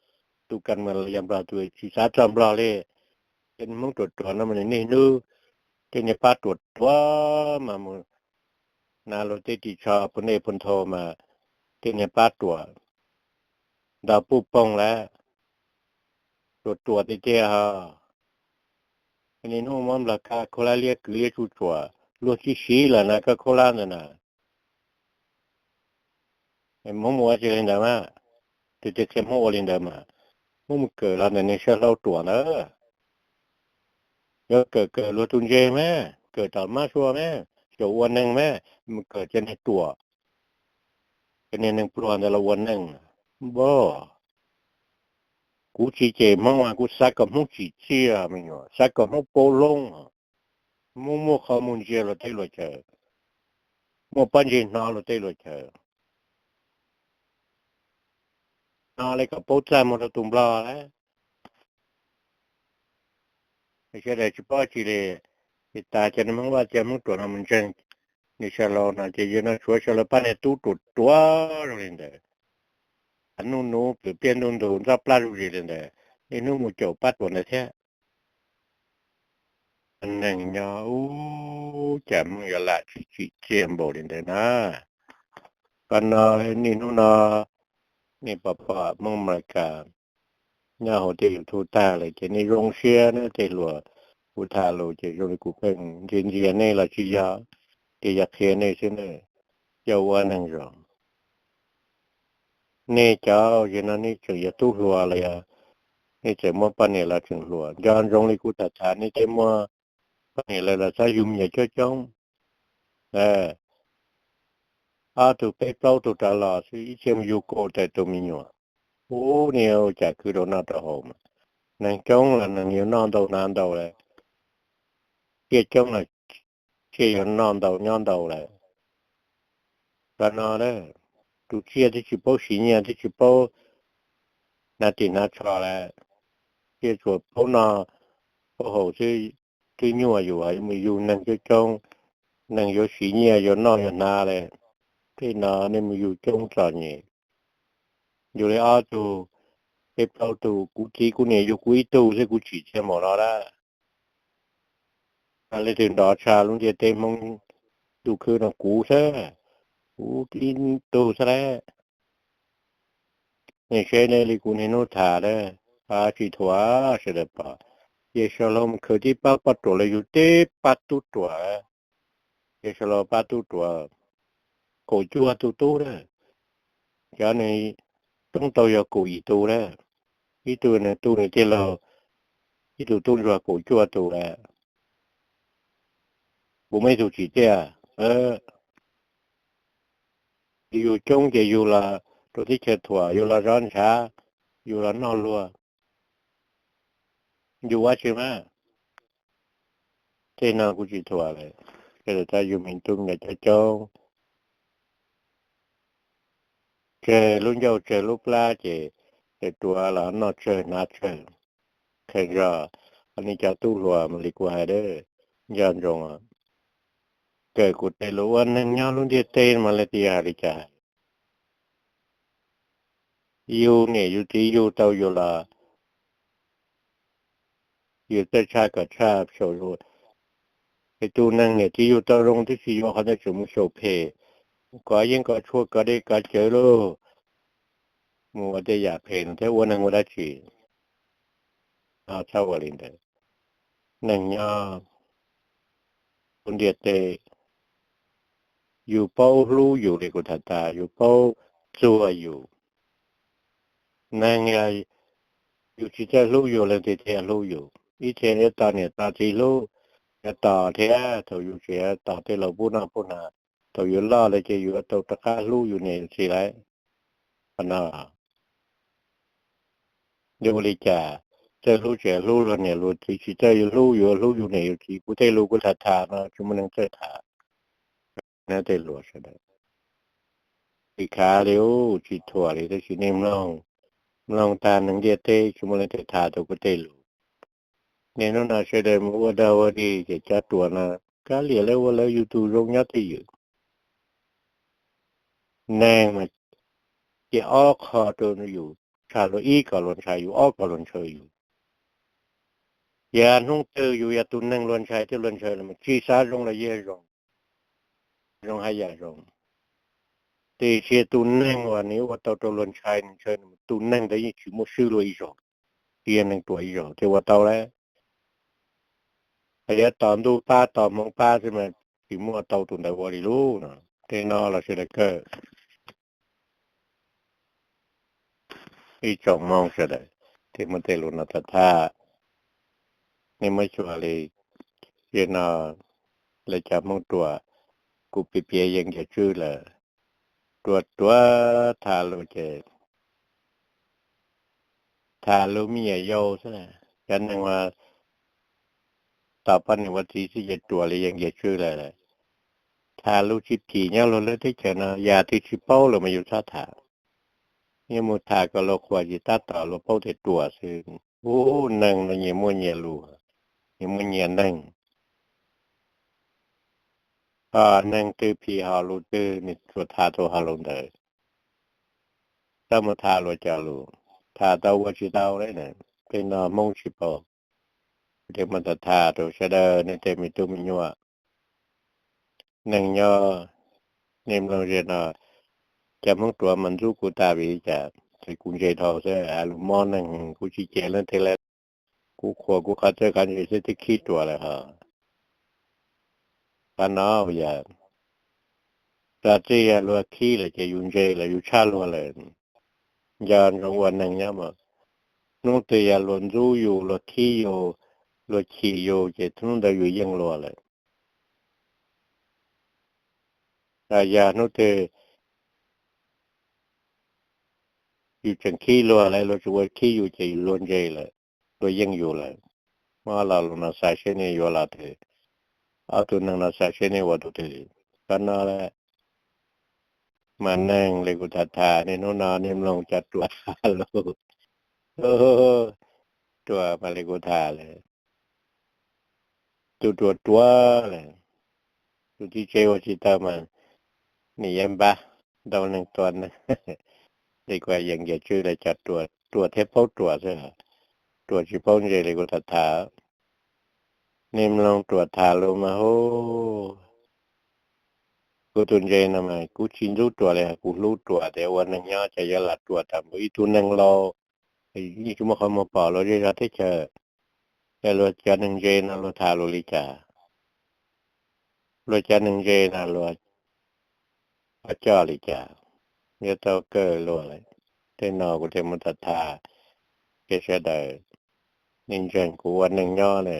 tus kas mus los yog Nplog tus, tsis xav txog Nplog li. Tej Hmoob ruam ruam no mas niaj hnub, tej niag pab ruam ruam mas mus na luag tej ris tsho phu nej phu nthau mas tej niag pab ruam nto puj poog lawm, ruam ruam tiag tiag ho. Niaj hnub muab nplog kaj khaub hlab liab kwv liab tsuj tsuam, luag tsis siv lawm na koj khaub hlab ntawd na. Hmoob mus ua tsis li ntawd mas, tus twg qhia Hmoob ua li ntawd mas, Hmoob mus kawm los ntawm niag saw hlau ruam ntawd. Yuav kawm kawm luag tus ntse mas, kawm tom mab sua mas, xyaum ua neeg mas, mus kawm cov niag ruam, cov niag neeg pluag ntawd los ua neeg. Npog, kuv tsis cem Hmoob, kuv xav kom Hmoob tsim txiaj me nyuam, xav kom Hmoob paub loob, Hmoob muaj qhov muag ntsia luag tej luag chaw, muaj pob ntseg hnov luag tej luag chaw, no li kom paub txaj muag rau tus nplog lawm. Sawv daws tsis paub tsi li, es tas cov niag Hmoob Vaj cov Hmoob ruam no mus ntseeg niag saw hlau no ces yog no tshuav saw hlau pab niag tub ruam ruam zoo li ntawd, nuj nuv plwm piaj ntuj ntug ntxob plab zuj zus li ntawd, niaj hnub mus caum pab ruam ntawd thiab. Neeg nyob ub, cas Hmoob yuav lam tsis tsim txiaj npaum li ntawd na. Qhov no niaj hnub no nej pom pom Hmoob Amelikas nyob hauv tej YouTube tag lawm ces nej zoo siab na tej hluas. Kuv tham lus ces zoo li kuv pheej ntxias ntxias nej los tsis yog, ces yog qhia nej xwb na, coj ua neeg zoo. Nej cov yam no nej tseem yog tub hluas los yog nej tseem muaj poj niam los tseem hluas, nco ntsoov li kuv tham tham, nej tej muaj poj niam lawm los txhob yug me nyuam coob coob. Ob tug peb plaub tug rov los xwb ib txhia mus yug kaum tawm tus me nyuam. Ub, niaj ua cas khwv rau noj rau haus mas, neeg coob los neeg yuav noj ntau hnav ntau lawm, tsiaj coob los tsiaj yuav noj ntau nyob ntau lawm. Qhov no, tus tsiaj twb tsis paub siv nyiaj twb tsis paub hnav ris hnav tsho lawm, tsiaj tsuas paub noj paub haus xwb, twb nyuaj yus mus yug neeg coob coob, neeg yuav siv nyiaj yuav noj yuav hnav lawm. Tej no nej mus yug coob txom nyem. Yug li ob tug, peb plaub tug, kuv txiv kuv niam yug kuv ib tug xwb kuv tsim txiaj npaum no lawm. Leej twg nrov tshaj lub ntiaj teb Hmoob ntuj khwb no kuv xwb, kuv ib tug xwb lawm. Nej saib nej li kuv niaj hnub tham, tsis thuam sawv daws pom, ces saw hlau mus khwv tib pab poj ruam los yug tib pab tub ruam, ces saw hlau pab tub ruam kaum cuaj tug tub na, cov nws toob tau yog kaum yim tus na, ib tug nws tu nws tij laug, ib tug tub ntsuag kaum cuaj tus lawm. Kuv muaj ib tug tsim txiaj, yug coob ces yug los rau teb chaws thuam, yug los zov ntshav, yug los noj luag, yug ua tsi mas. Tej no kuv tsis thuam lawm, sawv daws txhob yug me tub me nyuam coob coob. Tsawg lub ncauj tsawg lub plab ces, ces ruam los noj tsawg hnav tsawg. Kheev zog, nej cov tub hluas mas li kuv hais, nco ntsoov, kawm kuv tej lus, ua neeg nyob lub ntiaj teb mas leej twg hais li cas. Yus niam yus txiv yug tau yus los yus txawj tshaj kom tshaj xyaum. Es tus neeg niam txiv yug tau zoo twb tsis yuav qhov ntawd tseem mus xyaum phem, kov yeeb kov tshuaj kov dej kov cawv lauj, mus ua tej yam phem no thiab ua neeg ua dab tsi. Txhob ua li ntawd. Neeg nyob lub ntiaj teb, yus paub hlub yus li kuv tham tas, yus paub txuag yus. Neeg yog yus tsis txawj hlub yus, leej twg thiaj hlub yus? Ib txhia yuav tos niam tos txiv hlub, yuav tos thiab, thaum yus tseem tos tej laus pub noj pub hnav, thaum yus loj lawm ces yus yuav tau rov qab hlub yus niam yus txiv lawm. Qhov no, yog ua li cas txawj hlub tseem hlub luag niam luag txiv, tsis txawj yus hlub yus hlub yus niam yus txiv? Kuv tej lus kuv tham tham no tsis muaj neeg txawj tham. Tej lus sawv daws tsis khav li, tsis thuam li, tab sis nej mloog, mloog tag neeg ntiaj teb tsis muaj leej twg tham tau kuv tej lus. Niaj hnub no sawv daws mus ua dog ua dig ces cov ruam no kav liam lawv ua lawv, yus tus zoo nyob twj ywm. Neeg mas cia ob qho rau yus, tshaj luag ib kom luag ntshai yus, ob kom luag ntshaw yus. Yog hnub twg yus yog tus neeg luag ntshai thiab luag ntshaw los mas tsis xav zoo los yeej zoo, zoo haj yam zoo. Tiam sis tus neeg uas nws ua tau rau luag ntshai, nws ntshai tus neeg ntawd yeej tsis muaj swb luag ib zaug, tsis yog neeg ruam ib zaug thiaj ua tau lawm. Hos yuav tos ntuj pab tos hmoov pab xwb mas tsis muaj tau tus ntawd ua li lub no. Tej no los sawv daws kawm. Ib tsoom Hmoob sawv daws, thiaj muab tej lus no tham tham, nej muab xyuas li. Yog no lawv cov Hmoob ruam, kuv piav piav yeeb ncav tswb lawm, ruam ruam tham lus ces tham lus me nyuam yaus xwb. Cov neeg uas tos poj niam ua txiv xwb ces ruam li yeeb ncav tswb lawm. Tham lus tsis phim nyob luag lub teb chaws no, yam twg tsis paub los mas yus txhob tham. Yuav mus tham kom luag qhuas ces tab tom luag paub tias ruam xwb. Ub, neeg no nyias muaj nyias lus, nyias muaj nyias neeg. Ho neeg twg phim hom lus twg nws tsuas tham tau hom lus ntawd. Txhob mus tham luag cov lus, tham tau ua tsis tau li. Tej no Hmoob tsis paub, kuv thiaj muab tham tham rau sawv daws nej tej me tub me nyuam. Neeg nyob, nej mloog ze no, cov Hmoob ruam mas ntxub kuv tas vim li cas? Ces kuv ntse dhau xwb, hais lus mob neeg, kuv tsis cem leej twg li. Kuv qhuas kuv qhov txawj qhov ntse xwb twb khib ruam lawm hos. Qhov no yog, txawm yog luag khib lawm ces yus ntse lawm, yus tshaj luag lawm. Nco ntsoov ua neeg nyob mas, hnub twg yog luag ntxub yus, luag khib yus, luag chim yus ces hnub ntawd yus yeej luag lawm. Yog hnub twg yus tseem khib luag lawm, luag tsis ua khib yus ces yus luag ntse lawm, luag yeej yus lawm. Muab lo lus no xav seb nej yuav lo twg, ob tug neeg no xav seb nej ua tus twg. Qhov no lawm, mas neeg li kuv tham tham nej hnub no nej mloog cov ruam tham lus, ruam mas li kuv tham lawm. Tus ruam ruam lawm, tus txiv tsev ua tsis tau mas nws yeej npab ntau neeg tua neeg. Li kuv hais yeeb ncav tswb lawm, cov ruam thiab paub ruam xwb, ruam tsis paub ntse li kuv tham tham. Nej mloog ruam tham lus mas hu, kuv tus ntse no mas kuv tsis ntxub ruam li, kuv hlub ruam tias ua neeg nyob ces yuav lam ruam tas npaum ib tug neeg laus, yeej tsis muaj qhov muag pom luag zej zog teb chaws. Ces luag cov neeg ntse no luag tham lus li cas? Luag cov neeg ntse no luag ho coj li cas? Yuav tau kawg luag lawm. Tej no kuv thiaj muab tham tham, ces sawv daws nej ntseeg kuv ua neeg nyob ne.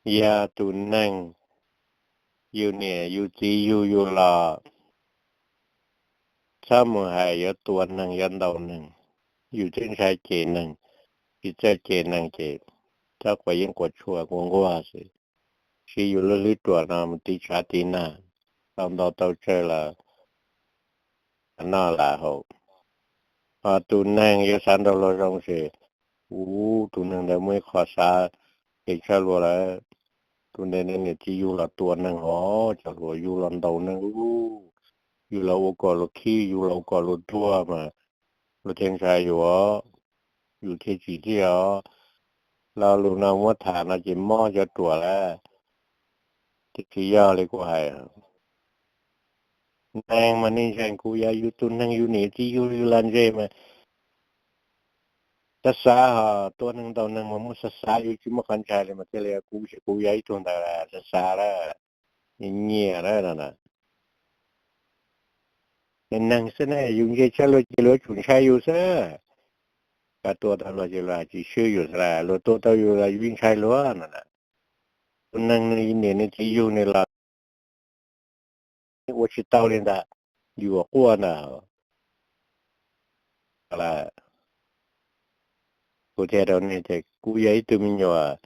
Yog tus neeg yus niam yus txiv yug yus los, txhob mus hais yuav tua neeg yuav ntaus neeg. Yus twb ntshai cem neeg, tsis txawj cem neeg ces txhob quav yeeb quav tshuaj quaj nquag xwb. Siv yus lub hlwb ruam no mus tiv tshav tiv nag, tau ntau tau tsawg los noj lam haus. Ho tus neeg yuav xav nrog luag zoo ces, ub, tus neeg ntawd muaj ib qho xav phem tshaj luag lawm. Tus ntawd niam txiv yug los tua neeg os, cov hluas yug los ntaus neeg, yug los ua kom luag khib, yug los ua kom luag tuag mas luag thiaj ntshai yus os, yus thiaj tsim txiaj os. Lo lus no muab tham no ces mob cov ruam lawm. Tiam sis yog li kuv hais, neeg mas nej ntseeg kuv, yog yus tus neeg yus niam txiv yug yus los ntse mas xav xav ho tua neeg ntaus neeg mas muaj xav xav, yus tsis muaj qhov ntshai li mas thiaj li kuv, kuv yog ib tug ntawd xav xav lawm, nyiam lawm no. Neeg xwb ne, yus ntse tshaj luag ces luag yuav tsum ntshai yus xwb. Koj tua tau luag ces luag tsis swb yus xwb, luag tua tau yus los yus ntshai luag no. Tus neeg nws niam nws txiv yug nws los ua tsis tau li ntag, yuam quaj ntag. Kuv thiaj rau nej tias kuv yog ib tug me nyuam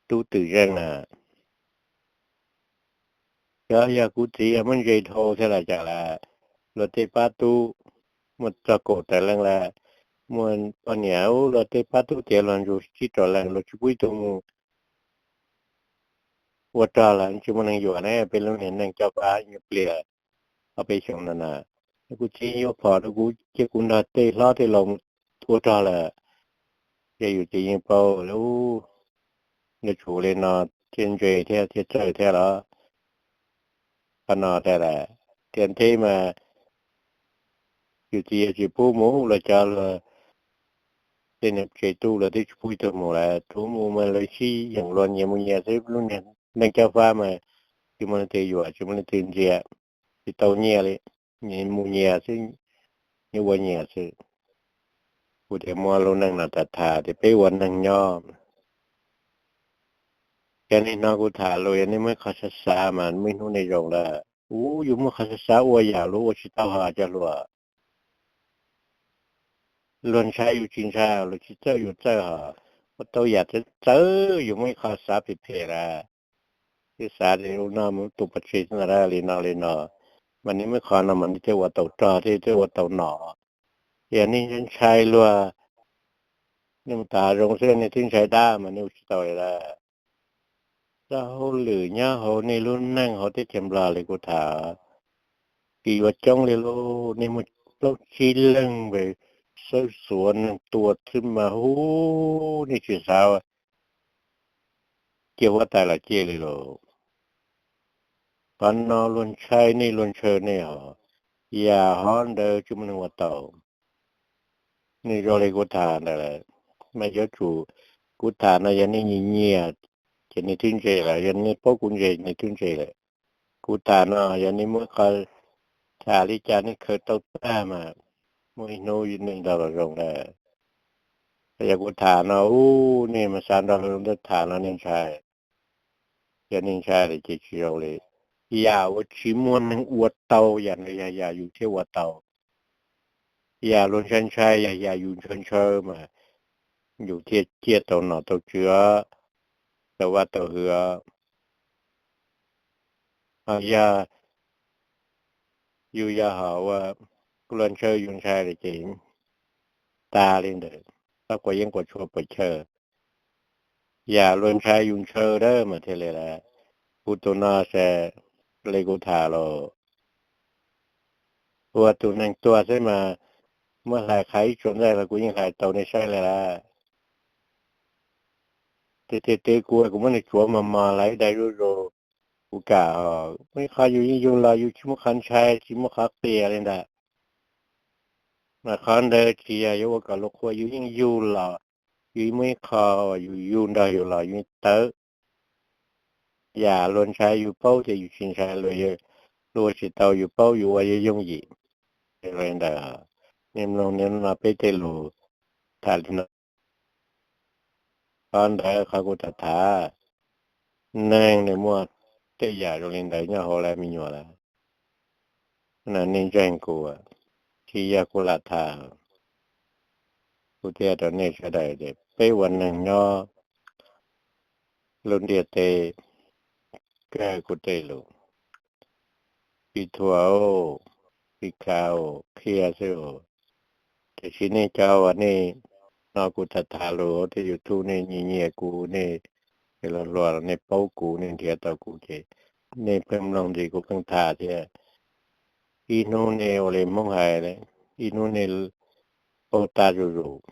tub twm zeej na. Xyov yog kuv txiv yog muab ntse dhau thiab los cas lawm, luag tej pab tub muaj txog kaum tawm leej lawm, muaj poj niam, luag tej pab tub tiav luag ntsuj tsib rau leej, luag tsis pub ib tug mus ua rog lawm, tsis muaj neeg yuam ne. Peb lub niag neej coj pab nyuag pliag ob peb xyoos no na, kuv txiv yuav phom rau kuv cia kuv nrog tej hlob tej laus mus ua rog lawm. Ces yus txiv yeej paub lawm, yuav tsum li no thiaj ntse thiab thiaj txawj thiab los. Qhov no tas lawm, Tiam ntej mas yus txiv yawg tsis pub mus los cov luag tej niam tsev tub luag twb tsis pub ib tug mus lawm, tsuav mus mas lawv sib yeem luag nyias mus nyias xwb. Lub neej cob fab mas tsis muaj leej twg yuam tsis muaj leej twg ntxias, tsis tau nyiaj li, mus nyias xwb, nyias ua nyias xwb. Kuv thiaj muab lub neej no tham tham tias peb ua neeg nyob, yog nej hnov kuv tham los yog nej muaj ib qho xav xav mas muaj ib hnub nej zoo lawm. Ub, yus muaj qhov xav xav ua yam luag ua tsis tau hos cov hluas, luag ntshai yus tsis ntshai, luag tsis txawj yus txawj hos, ua tau yam txawv txawv, yus muaj ib qho xav phem phem lawm, twb xav tias ua no mus tu pov tseg xwb ntag li no li no, mas nej muaj ib qho no mas nej thiaj ua tau rog thiab thiaj ua tau nom. Yog nej ntshai luag, nej mus tham zoo xwb nej twb ntshai dab mas nej ua tsis tau li lawm. Txoj hauj lwm nyob hauv nej lub neej hauv teb chaws Nplog li kuv tham, tsis yuav coob li lauj, nej muaj plaub tsib leeg xawb xuav neeg tua xwb mas hu, nej tsis xav cia huab tais los cia li lauj. Qhov no luag ntshai nej luag ntshaw nej hos, yam hov ntawd tsis muaj neeg ua tau. Nej zoo li kuv tham ntawd lawm, mas yuav tsum, kuv tham no yog nej nyiam nyiam ces nej twb ntse lawm, yog nej paub kuv ntse nej twb ntse lawm. Kuv tham no yog nej muab qhov tham li cas nej khaws tau tag mas muaj ib hnub nej nrog luag zoo lawm. Yog kuv tham no ub nej mas xav nrog luag tham no nej ntshai, yog nej ntshai lawm ces tsis zoo li. Yam uas tsis muaj neeg ua tau yam ntawd yog yam yus thiaj ua tau. Yam luag ntshai ntshai yog yam yus ntshaw ntshaw mas yus thiaj ciaj tau nom tau tswv, tau vaj tau hwj. Ho yog yus yog hom uas luag ntshaw yus ntshai lawm ces tag li ntawd, txhob quav yeeb quav tshuaj puas chawj. Yam luag ntshai yus ntshaw dawb mas thiaj li lawm. Kuv tus no ces li kuv tham los, ua tus neeg tuag xwb mas muab hlais qha ib tsuas ntxaij los kuv yeej hlais tau nej saib li lawm. Tiag tiag tiag kuv, kuv muab nws tsuav mos mos hlais ib daim zuj zus, kuv kam. Muaj ib qho yus yeej yug los yus tsis muaj qhov ntshai tsis muaj qhov qias li ntawd. Mas qhov ntawd tsis yog yuav ua kom luag qhuas, yus yeej yug los, yus muaj ib qho uas yus yug nrog yus los yus tawv. Yam luag ntshai yus paub tias yus tsis ntshai, luag ua tsis tau yus paub yus ua yeej yooj yim. Li ntawd, nej mloog no peb tej lus tham li no. Qhov ntawd qhov kuv tham tham, neeg nws muaj tej yam zoo li ntawd nyob hauv lawv me nyuam lawm. Nej ntseeg kuv, tsis yog kuv lam tham, kuv thiaj rau nej sawv daws tias peb ua neeg nyob lub ntiaj teb, kawg kuv tej lus, tsis thuam, tsis khav, qhia xwb. Tiam sis nej cov uas nej hnov kuv tham tham lus hauv tej YouTube, nej nyiam nyiam kuv, nej hluas hluas los nej paub kuv, nej nrhiav tau kuv ces nej pheej mloog ntxiv kuv pheej tham thiab. Ib hnub nej ua li Hmoob hais, ib hnub nej paub tab zuj zus,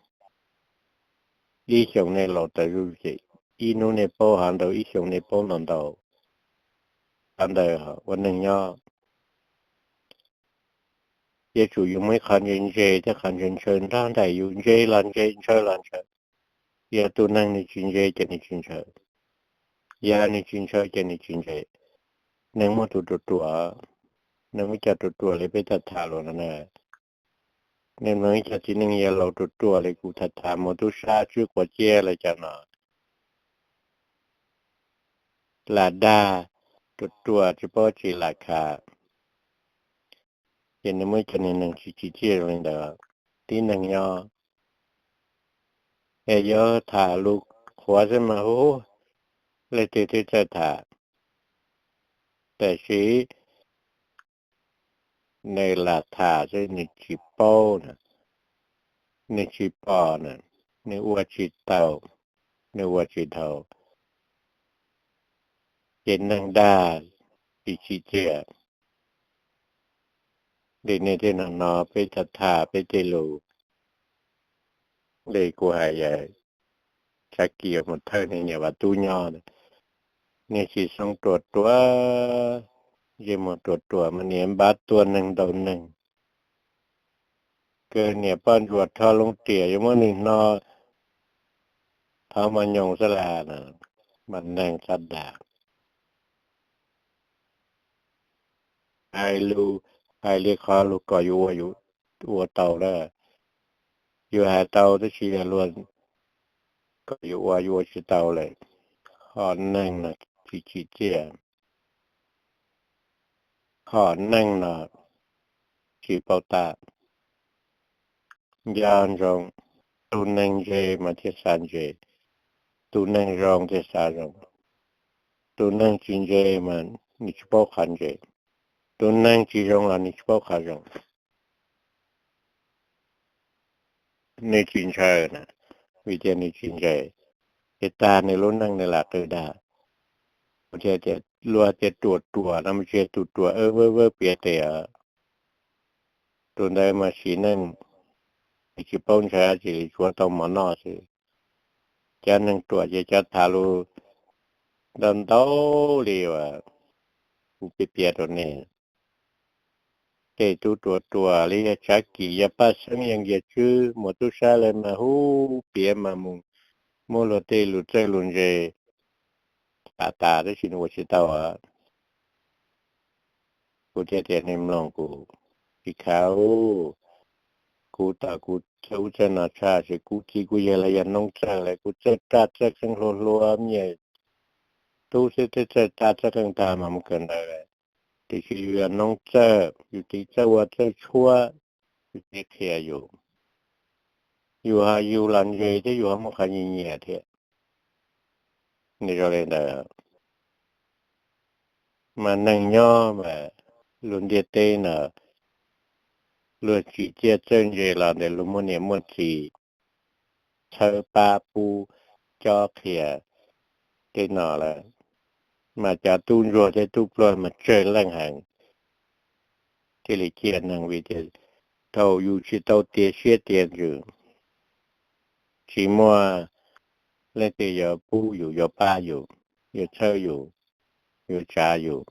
ib xyoos nej laus tas zuj zus ces ib hnub nej paub hav ntau, ib xyoos nej paub ntau ntau. Qhov ntawd ua neeg nyob yuav tsum yus muaj ib qho ntse ntse thiab qhov ntshaw ntshaw nrog nraim yus, ntse los ntse, ntshaw los ntshaw. Yog tus neeg nws tsis ntse ces nws tsis ntshaw, yog nws tsis ntshaw ces nws tsis ntse. Neeg muaj tus ruam ruam, neeg muaj cov ruam ruam li peb tham tham los no na. Nej mloog ib co txiv neej yawg laus ruam ruam li kuv tham tham mus tub sab tswb quav ciab lawm cov no, lam dag, ruam ruam tsis paub tsis lam khav. Ces nws muaj ib co niag neeg tsis tsim txiaj zoo li ntawd, tib neeg nyob es yuav tham lus qhuav xwb mas hu, leej twg twb txawj tham. Tab sis nws lam tham xwb nws tsis paub na, nws tsis pom na, nws ua tsis tau, nws ua tsis dhau, ces neeg dag tsis tsim txiaj. Li nej thiaj no no peb tham tham peb tej lus li kuv hais, yog tsav kis mus thawj niag niam Vaj Tub nyob, niag tsis xoo ruam ruam, ntsej muag ruam ruam mas niam npab tua neeg ntaus neeg, kawg niam poj ntsuam rho loo riam yuav muab nws hno thov mos nyoos xwb las. Mas neeg txhob dag, hais lus, hais li qhov lus kom yus ua, yus ua tau na. Yus hais tau tab sis yog luag kom yus ua, yus ua tsis tau lawm. Ho neeg no tsis tsim txiaj, ho neeg no tsis paub tab. Nco ntsoov, tus neeg ntse mas thiaj xav ntse, tus neeg zoo thiaj xav zoo. Tus neeg tsis ntse mas nws tsis paub qhov ntse, tus neeg tsis zoo los nws tsis paub qhov zoo. Nws tsis ntshaw na, vim tias nws tsis ntse, ces tag nws lub neej nws lam qw dag. Kuv thiaj tias luag tias ruam ruam no mas tsis yog tus ruam vawb vawb piav tes os. Tus ntawd mas sim neej, nws tsis paub ntshaw dab tsi li, tsuav tau mov noj xwb. Cov neeg ruam ces cov tham lus ntau ntau li uas kuv piav piav rau nej. Tej tub ruam ruam li yog Tsav Kim, yog Paj Xeeb, yog Nkias Tswb, muas tub sab lawv mas hu piav mas mus muab luag tej lus txawj lus ntse tham tas tab sis nws ua tsis tau. Kuv thiaj tias nej mloog kuv, tsis khav, kuv tos kuv txawj ub txawj no tshaj, ces kuv txiv kuv yawg los yog noob txawj lawm, kuv txawj raj txawj qeej hlua hlua, me nyuam tub xwb twb txawj raj txawj qeej tag mas mus kawm ntawv lawm. Tiam sis yus yog noob txawj, yus txiv txawj ua txawj tshuab, yus txiv qhia yus, yus ho yus los ntse thiab yus ho muaj qhov nyiam nyiam thiab. Nws zoo li ntawd. Mas neeg nyob mas luag ntiaj teb no, luag tsim txiaj txawj ntse los ntawm luag muaj niam muaj txiv txhawb pab pub cob qhia tej no lawm. Mas cov tub ntsuag thiab tub pluag mas tsawg leej heev thiaj li ciaj neeg, vim tias thaum yus tsis tau tiav siab tiav ntsws, tsis muaj leej twg yuav pub yus, yuav pab yus, yuav txhawb yus, yuav tsav yus,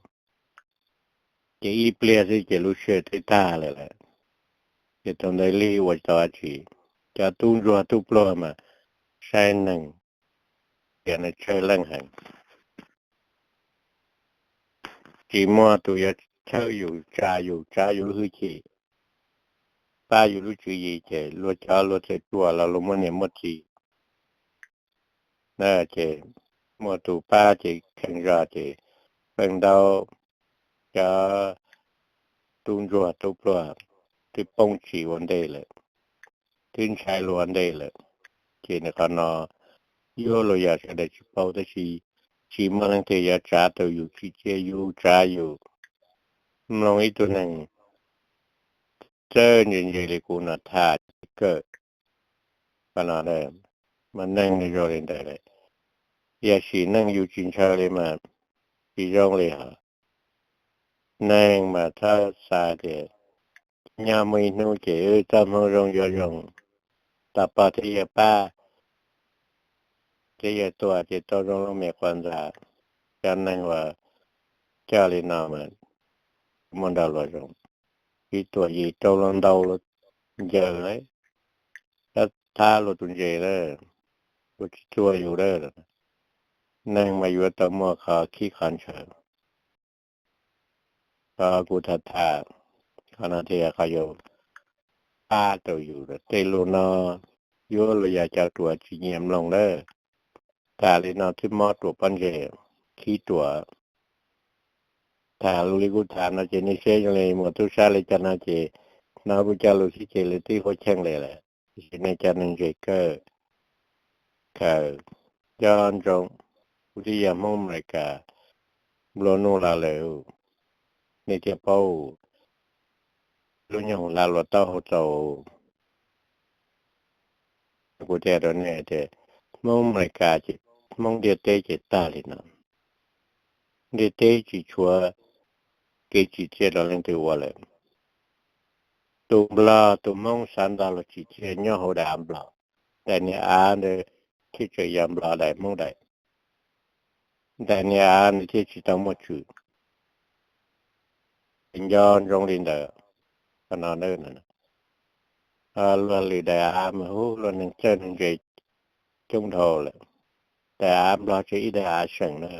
ces ib pliag xwb ces lub siab twb tag lawm lawm. Ces thaum ntawd li ua tsis tau dab tsi. Cov tub ntsuag tub pluag mas saib neeg tias nws tsawg leej heev, tsis muaj tus yuav txhawb yus, tsa yus, tsav yus lub hwj chim, pab yus lub tswv yim, ces luag cov luag txawm ruam los luag muaj niam muaj txiv na, ces muaj tus pab ces kheej zog ces feem ntau cov tub ntsuag tub pluag twb poob tsis ua ntej lawm, twb ntshai luag ua ntej lawm. Ces nws qhov no yuav luag yam sawv daws tsis paub, tab sis tsis muaj leej twg yuav tsav tau yus, tsim txiaj yus, tsav yus. Mloog ib tug neeg txawj ntse ntse li kuv no tham kawg. Qhov no mas neeg nws zoo li ntawd lawm. Yam sim neej yus tsis ntshaw li mas tsis zoo li hos. Neeg mas txhob xav tias nyob muaj ib hnub ces wb txoj hmoo zoo yuav zoo, tos pog thiab yawg pab thiab yawg tuag ces tau zoo lub me quav ntxa. Cov neeg uas coj li no mas muaj ntau luag zoo, ib tuam yim rau luag ntau luag ncaws lawm, thab luag tus ntses lawm, luag tsis txuag yus lawm. Neeg mas yuav tau muaj qhov khib qhov ntshaw. Qhov kuv tham tham, qhov no thiaj yog qhov yuav pab tau yus. Tej lus no yuav luag yam cov ruam tsis nyiam mloog lawm. Tham li no twb mob ruam pob ntseg, khib ruam. Tham lus li kuv tham no ces nej saib zoo li muas tub sab li cas no ces hnov kuv cov lus xwb ces lawv twb huab cheej li lawm. Tiam sis nej cov neeg ntse kawg, khaws, nco ntsoov, kuv twb yog Hmoob Amelikas nplua nuj los lawm, nej thiaj paub lub nyoog lav luam taub hau txaus. Kuv thiaj rau nej tias Hmoob Amelikas ces Hmoob ntiaj teb ces tag li no. Ntiaj teb tsis tshuav kev tsim txiaj rau leej twg ua lawm. Tus Nplog tus Hmoob xav nrog luag tsim txiaj nyob hauv daim av Nplog, daim niag av ntawd thiaj tseem yog Nplog daim Hmoob daim. Daim niag av nws thiaj tsis tau muaj tswv. Ces nco ntsoov li ntawd. Qhov no luag lwm daim av mas hu luag neeg txawj neeg ntse coob dhau lawm. Daim av Nplog tsis ib daim av seem na.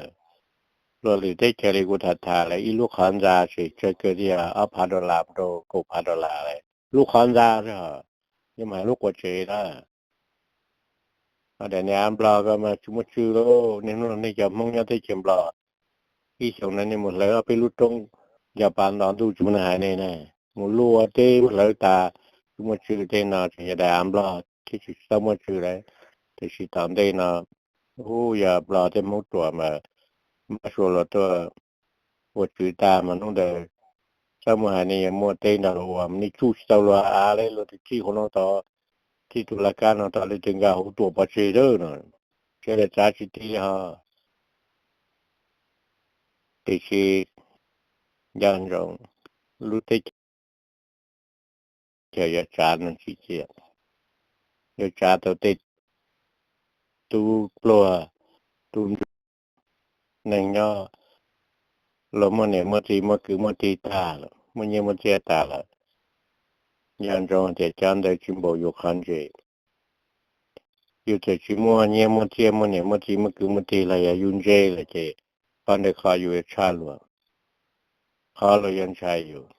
Luag lwm teb chaws li kuv tham tham lawm ib lub qhov ntxa ces tsawg kawg tiag, ob phav dollar rau kaum phav dollar lawm lub qhov ntxa xwb hos, yeej mas hais lub quav tsev na. Ho daim niag av Nplog ko mas tsis muaj tswv lauj. Niaj hnub no nej cov Hmoob nyob teb chaws Nplog, ib xyoos no nej mus hlawv ob peb lub roob nco pa nto ntuj tsis muaj neeg hais nej na. Mus luaj teb mus hlawv tas, tsis muaj tswv. Tej no tseem yog daim av Nplog thiab, tsis tau muaj tswv lawm. Tiam sis tom ntej no, ub, yog Nplog thiab Hmoob ruam mas npaj suav luag tuaj ua tswv tag mas hnub ntawd txhob mus hais nej yuav muaj teb ntau los ua, nej tsuj tsis tau luag av li. Luag twb txij qhov no tod, txij tus laj kab no tod, leej twg nqa hauv tuam pov tseg lawm no, sawv daws txav tsis ti li ho. Tiam sis nco ntsoov, lub teb chaws yuav tsav no tsis ciaj, yuav tsav tau tej tub pluag, tub ntsuag, neeg nyob, luag muaj niam muaj txiv muaj kwv muaj tij tag lawm, muaj nyiaj muaj txiaj tas lawm. Nco ntsoov tias cov ntawd tsis npaum yus qhov ntse. Yus txawm tsis muaj nyiaj muaj txiaj, muaj niam muaj txiv muaj kwv muaj tij los yog yus ntse lawm ces qhov ntawd qhov yus yuav tshaj luag, qhov luag yuav ntshai yus,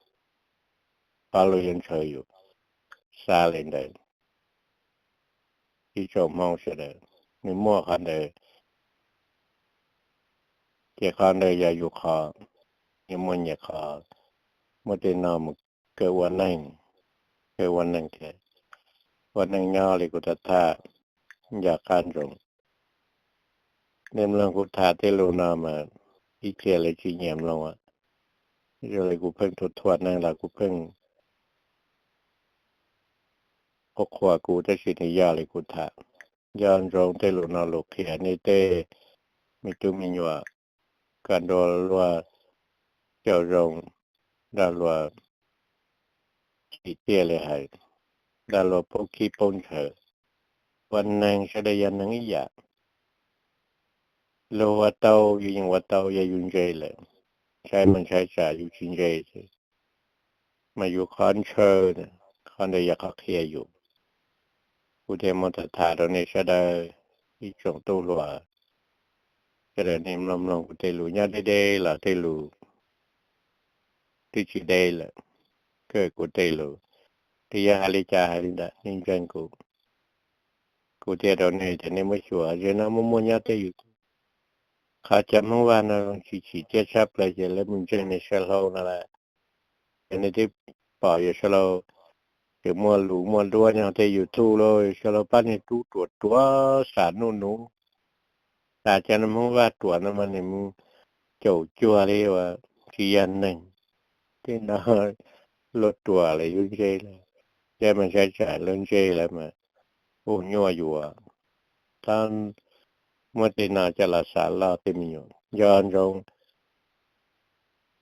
qhov luag yuav ntshaw yus. Xav li ntawd, ib tsoom Hmoob sawv daws, nws muaj qhov ntawd ces qhov ntawd yog yus qhov, nyias muaj nyias qhov. Muaj tej no mus kawg ua neeg, kawg ua neeg thiab. Ua neej nyob li kuv tham tham, nco qab ntsoov. Nej mloog kuv tham tej lus no mas ib txhia lawv tsis nyiam mloog, zoo li kuv pheej thuam thuam neeg los kuv pheej qhuas qhuas kuv, tab sis nws yog li kuv tham. Nco ntsoov tej lus no lus qhia nej tej me tub me nyuam kom nrog luag caum zoo, nrog luag tsim txiaj li hais, nrog luag paub khib paub ntshaw. Ua neeg sawv daws yog neeg ib yam, luag ua tau yus yeej ua tau yog yus ntse lawm, ntshai mas ntshai tsam yus tsis ntse xwb, mas yus qhov ntshaw, qhov ntawd yog qhov qhia yus. Kuv thiaj muab tham tham rau nej sawv daws, ib tsoom tub hluas sawv daws, nej mloog mloog kuv tej lus, nyob deb deb los tej lus twb tsis deb lawm, kawg kuv tej lus, twb yog hais li cas hais li ntawd nej ntseeg kuv. Kuv thiaj rau nej tias nej muab xyuas, ze no muaj muaj nyob tej YouTube. Qhov cov Hmoob Vaj no tsis tsim txiaj tshaj plaws ces lawv mus ntseeg niag saw hlau no lawm. Ces nej twb pom yawg saw hlau tseem muaj lus muaj duab nyob tej YouTube los, saw hlau pab niag tub ruam ruam xam nuj nuv, tas cov Hmoob Vaj ruam no mas nws mus caum cuag li uas tsis yog neeg. Tej no luag ruam lawm yuav ntse lawm, ces mas ntshai tsam luag ntse lawm mas ua nyuaj yuav. Txhob muab tej no coj los xav loj tej me nyuam. Nco ntsoov,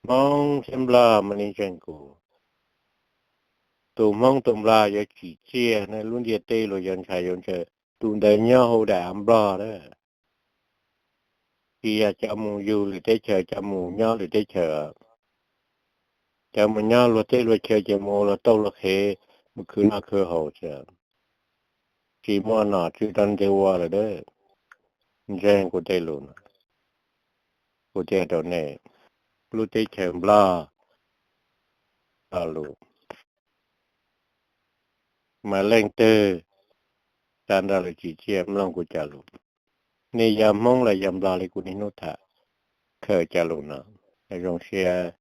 Hmoob thiab Nplog mas nej ntseeg kuv, tus Hmoob tus Nplog yuav tsim txiaj na, lub ntiaj teb luag yuav ntshai yuav ntshaw, tus ntawd nyob hauv daim av Nplog lawm. Tsis yog cov mus yug lwm teb chaws, cov mus nyob lwm teb chaws. Cov mus nyob luag teb luag chaw ces mus ua luag tauj luag qhev, mus khwv noj khwv haus xwb, tsis muaj nom tswv rau ntiag ua lawm a. Ntseeg kuv tej lus no, kuv thiaj rau nej, lub teb chaws Nplog lo lus, mas leej twg xav nrog luag tsim txiaj mloog kuv cov lus. Nej yog Hmoob los yog Nplog li kuv niaj hnub tham, khaws cov lus no, zoo siab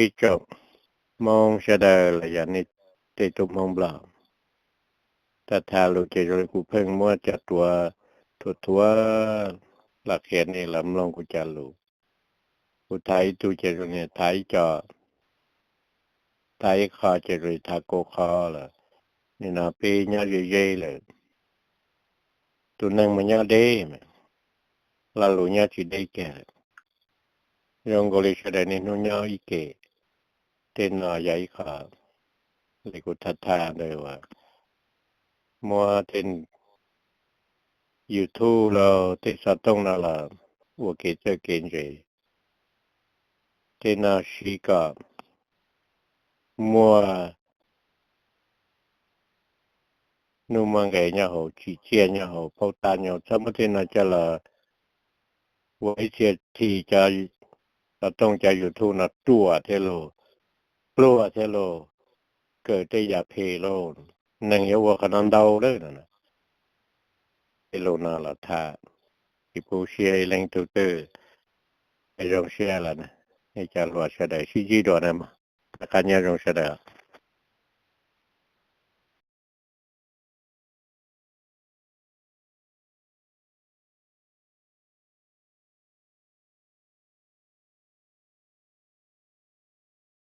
ib tsoom Hmoob sawv daws los yog nej tej tub Hmoob Nplog. Tham tham lus ces zoo li kuv pheej muab cov duav thuav thuav los qhia nej los mloog kuv cov lus. Kuv tham ib tug ces zoo li tham ib co, tham ib qho ces zoo li tham kaum qho lawm. Nim no peb nyob ze ze lawm, tus neeg mas nyob deb mas lo lus nyob tsis deb kiag lawm. Zoo nkaus li sawv daws niaj hnub nyob ib ke. Tej no yog ib qho li kuv tham tham ntawd uas muab tej YouTube los tej xov tooj no los ua kev txawj kev ntse. tej no siv kom muaj nuj muaj nqes nyob hauv, tsim txiaj nyob hauv, paub tab nyob, txhob muab tej no coj los ua ib txhia thi cov xov tooj cov YouTube no ruam thiab los pluag thiab los kaw tej yam phem los, neeg yuav ua qhov no ntau lawm no. Tej lus no los tham tsis pub siab ib leej tug twg, zoo siab lawm, nej cov hluas sawv daws sib ntsib dua na mog, rov qab nyob zoo sawv daws.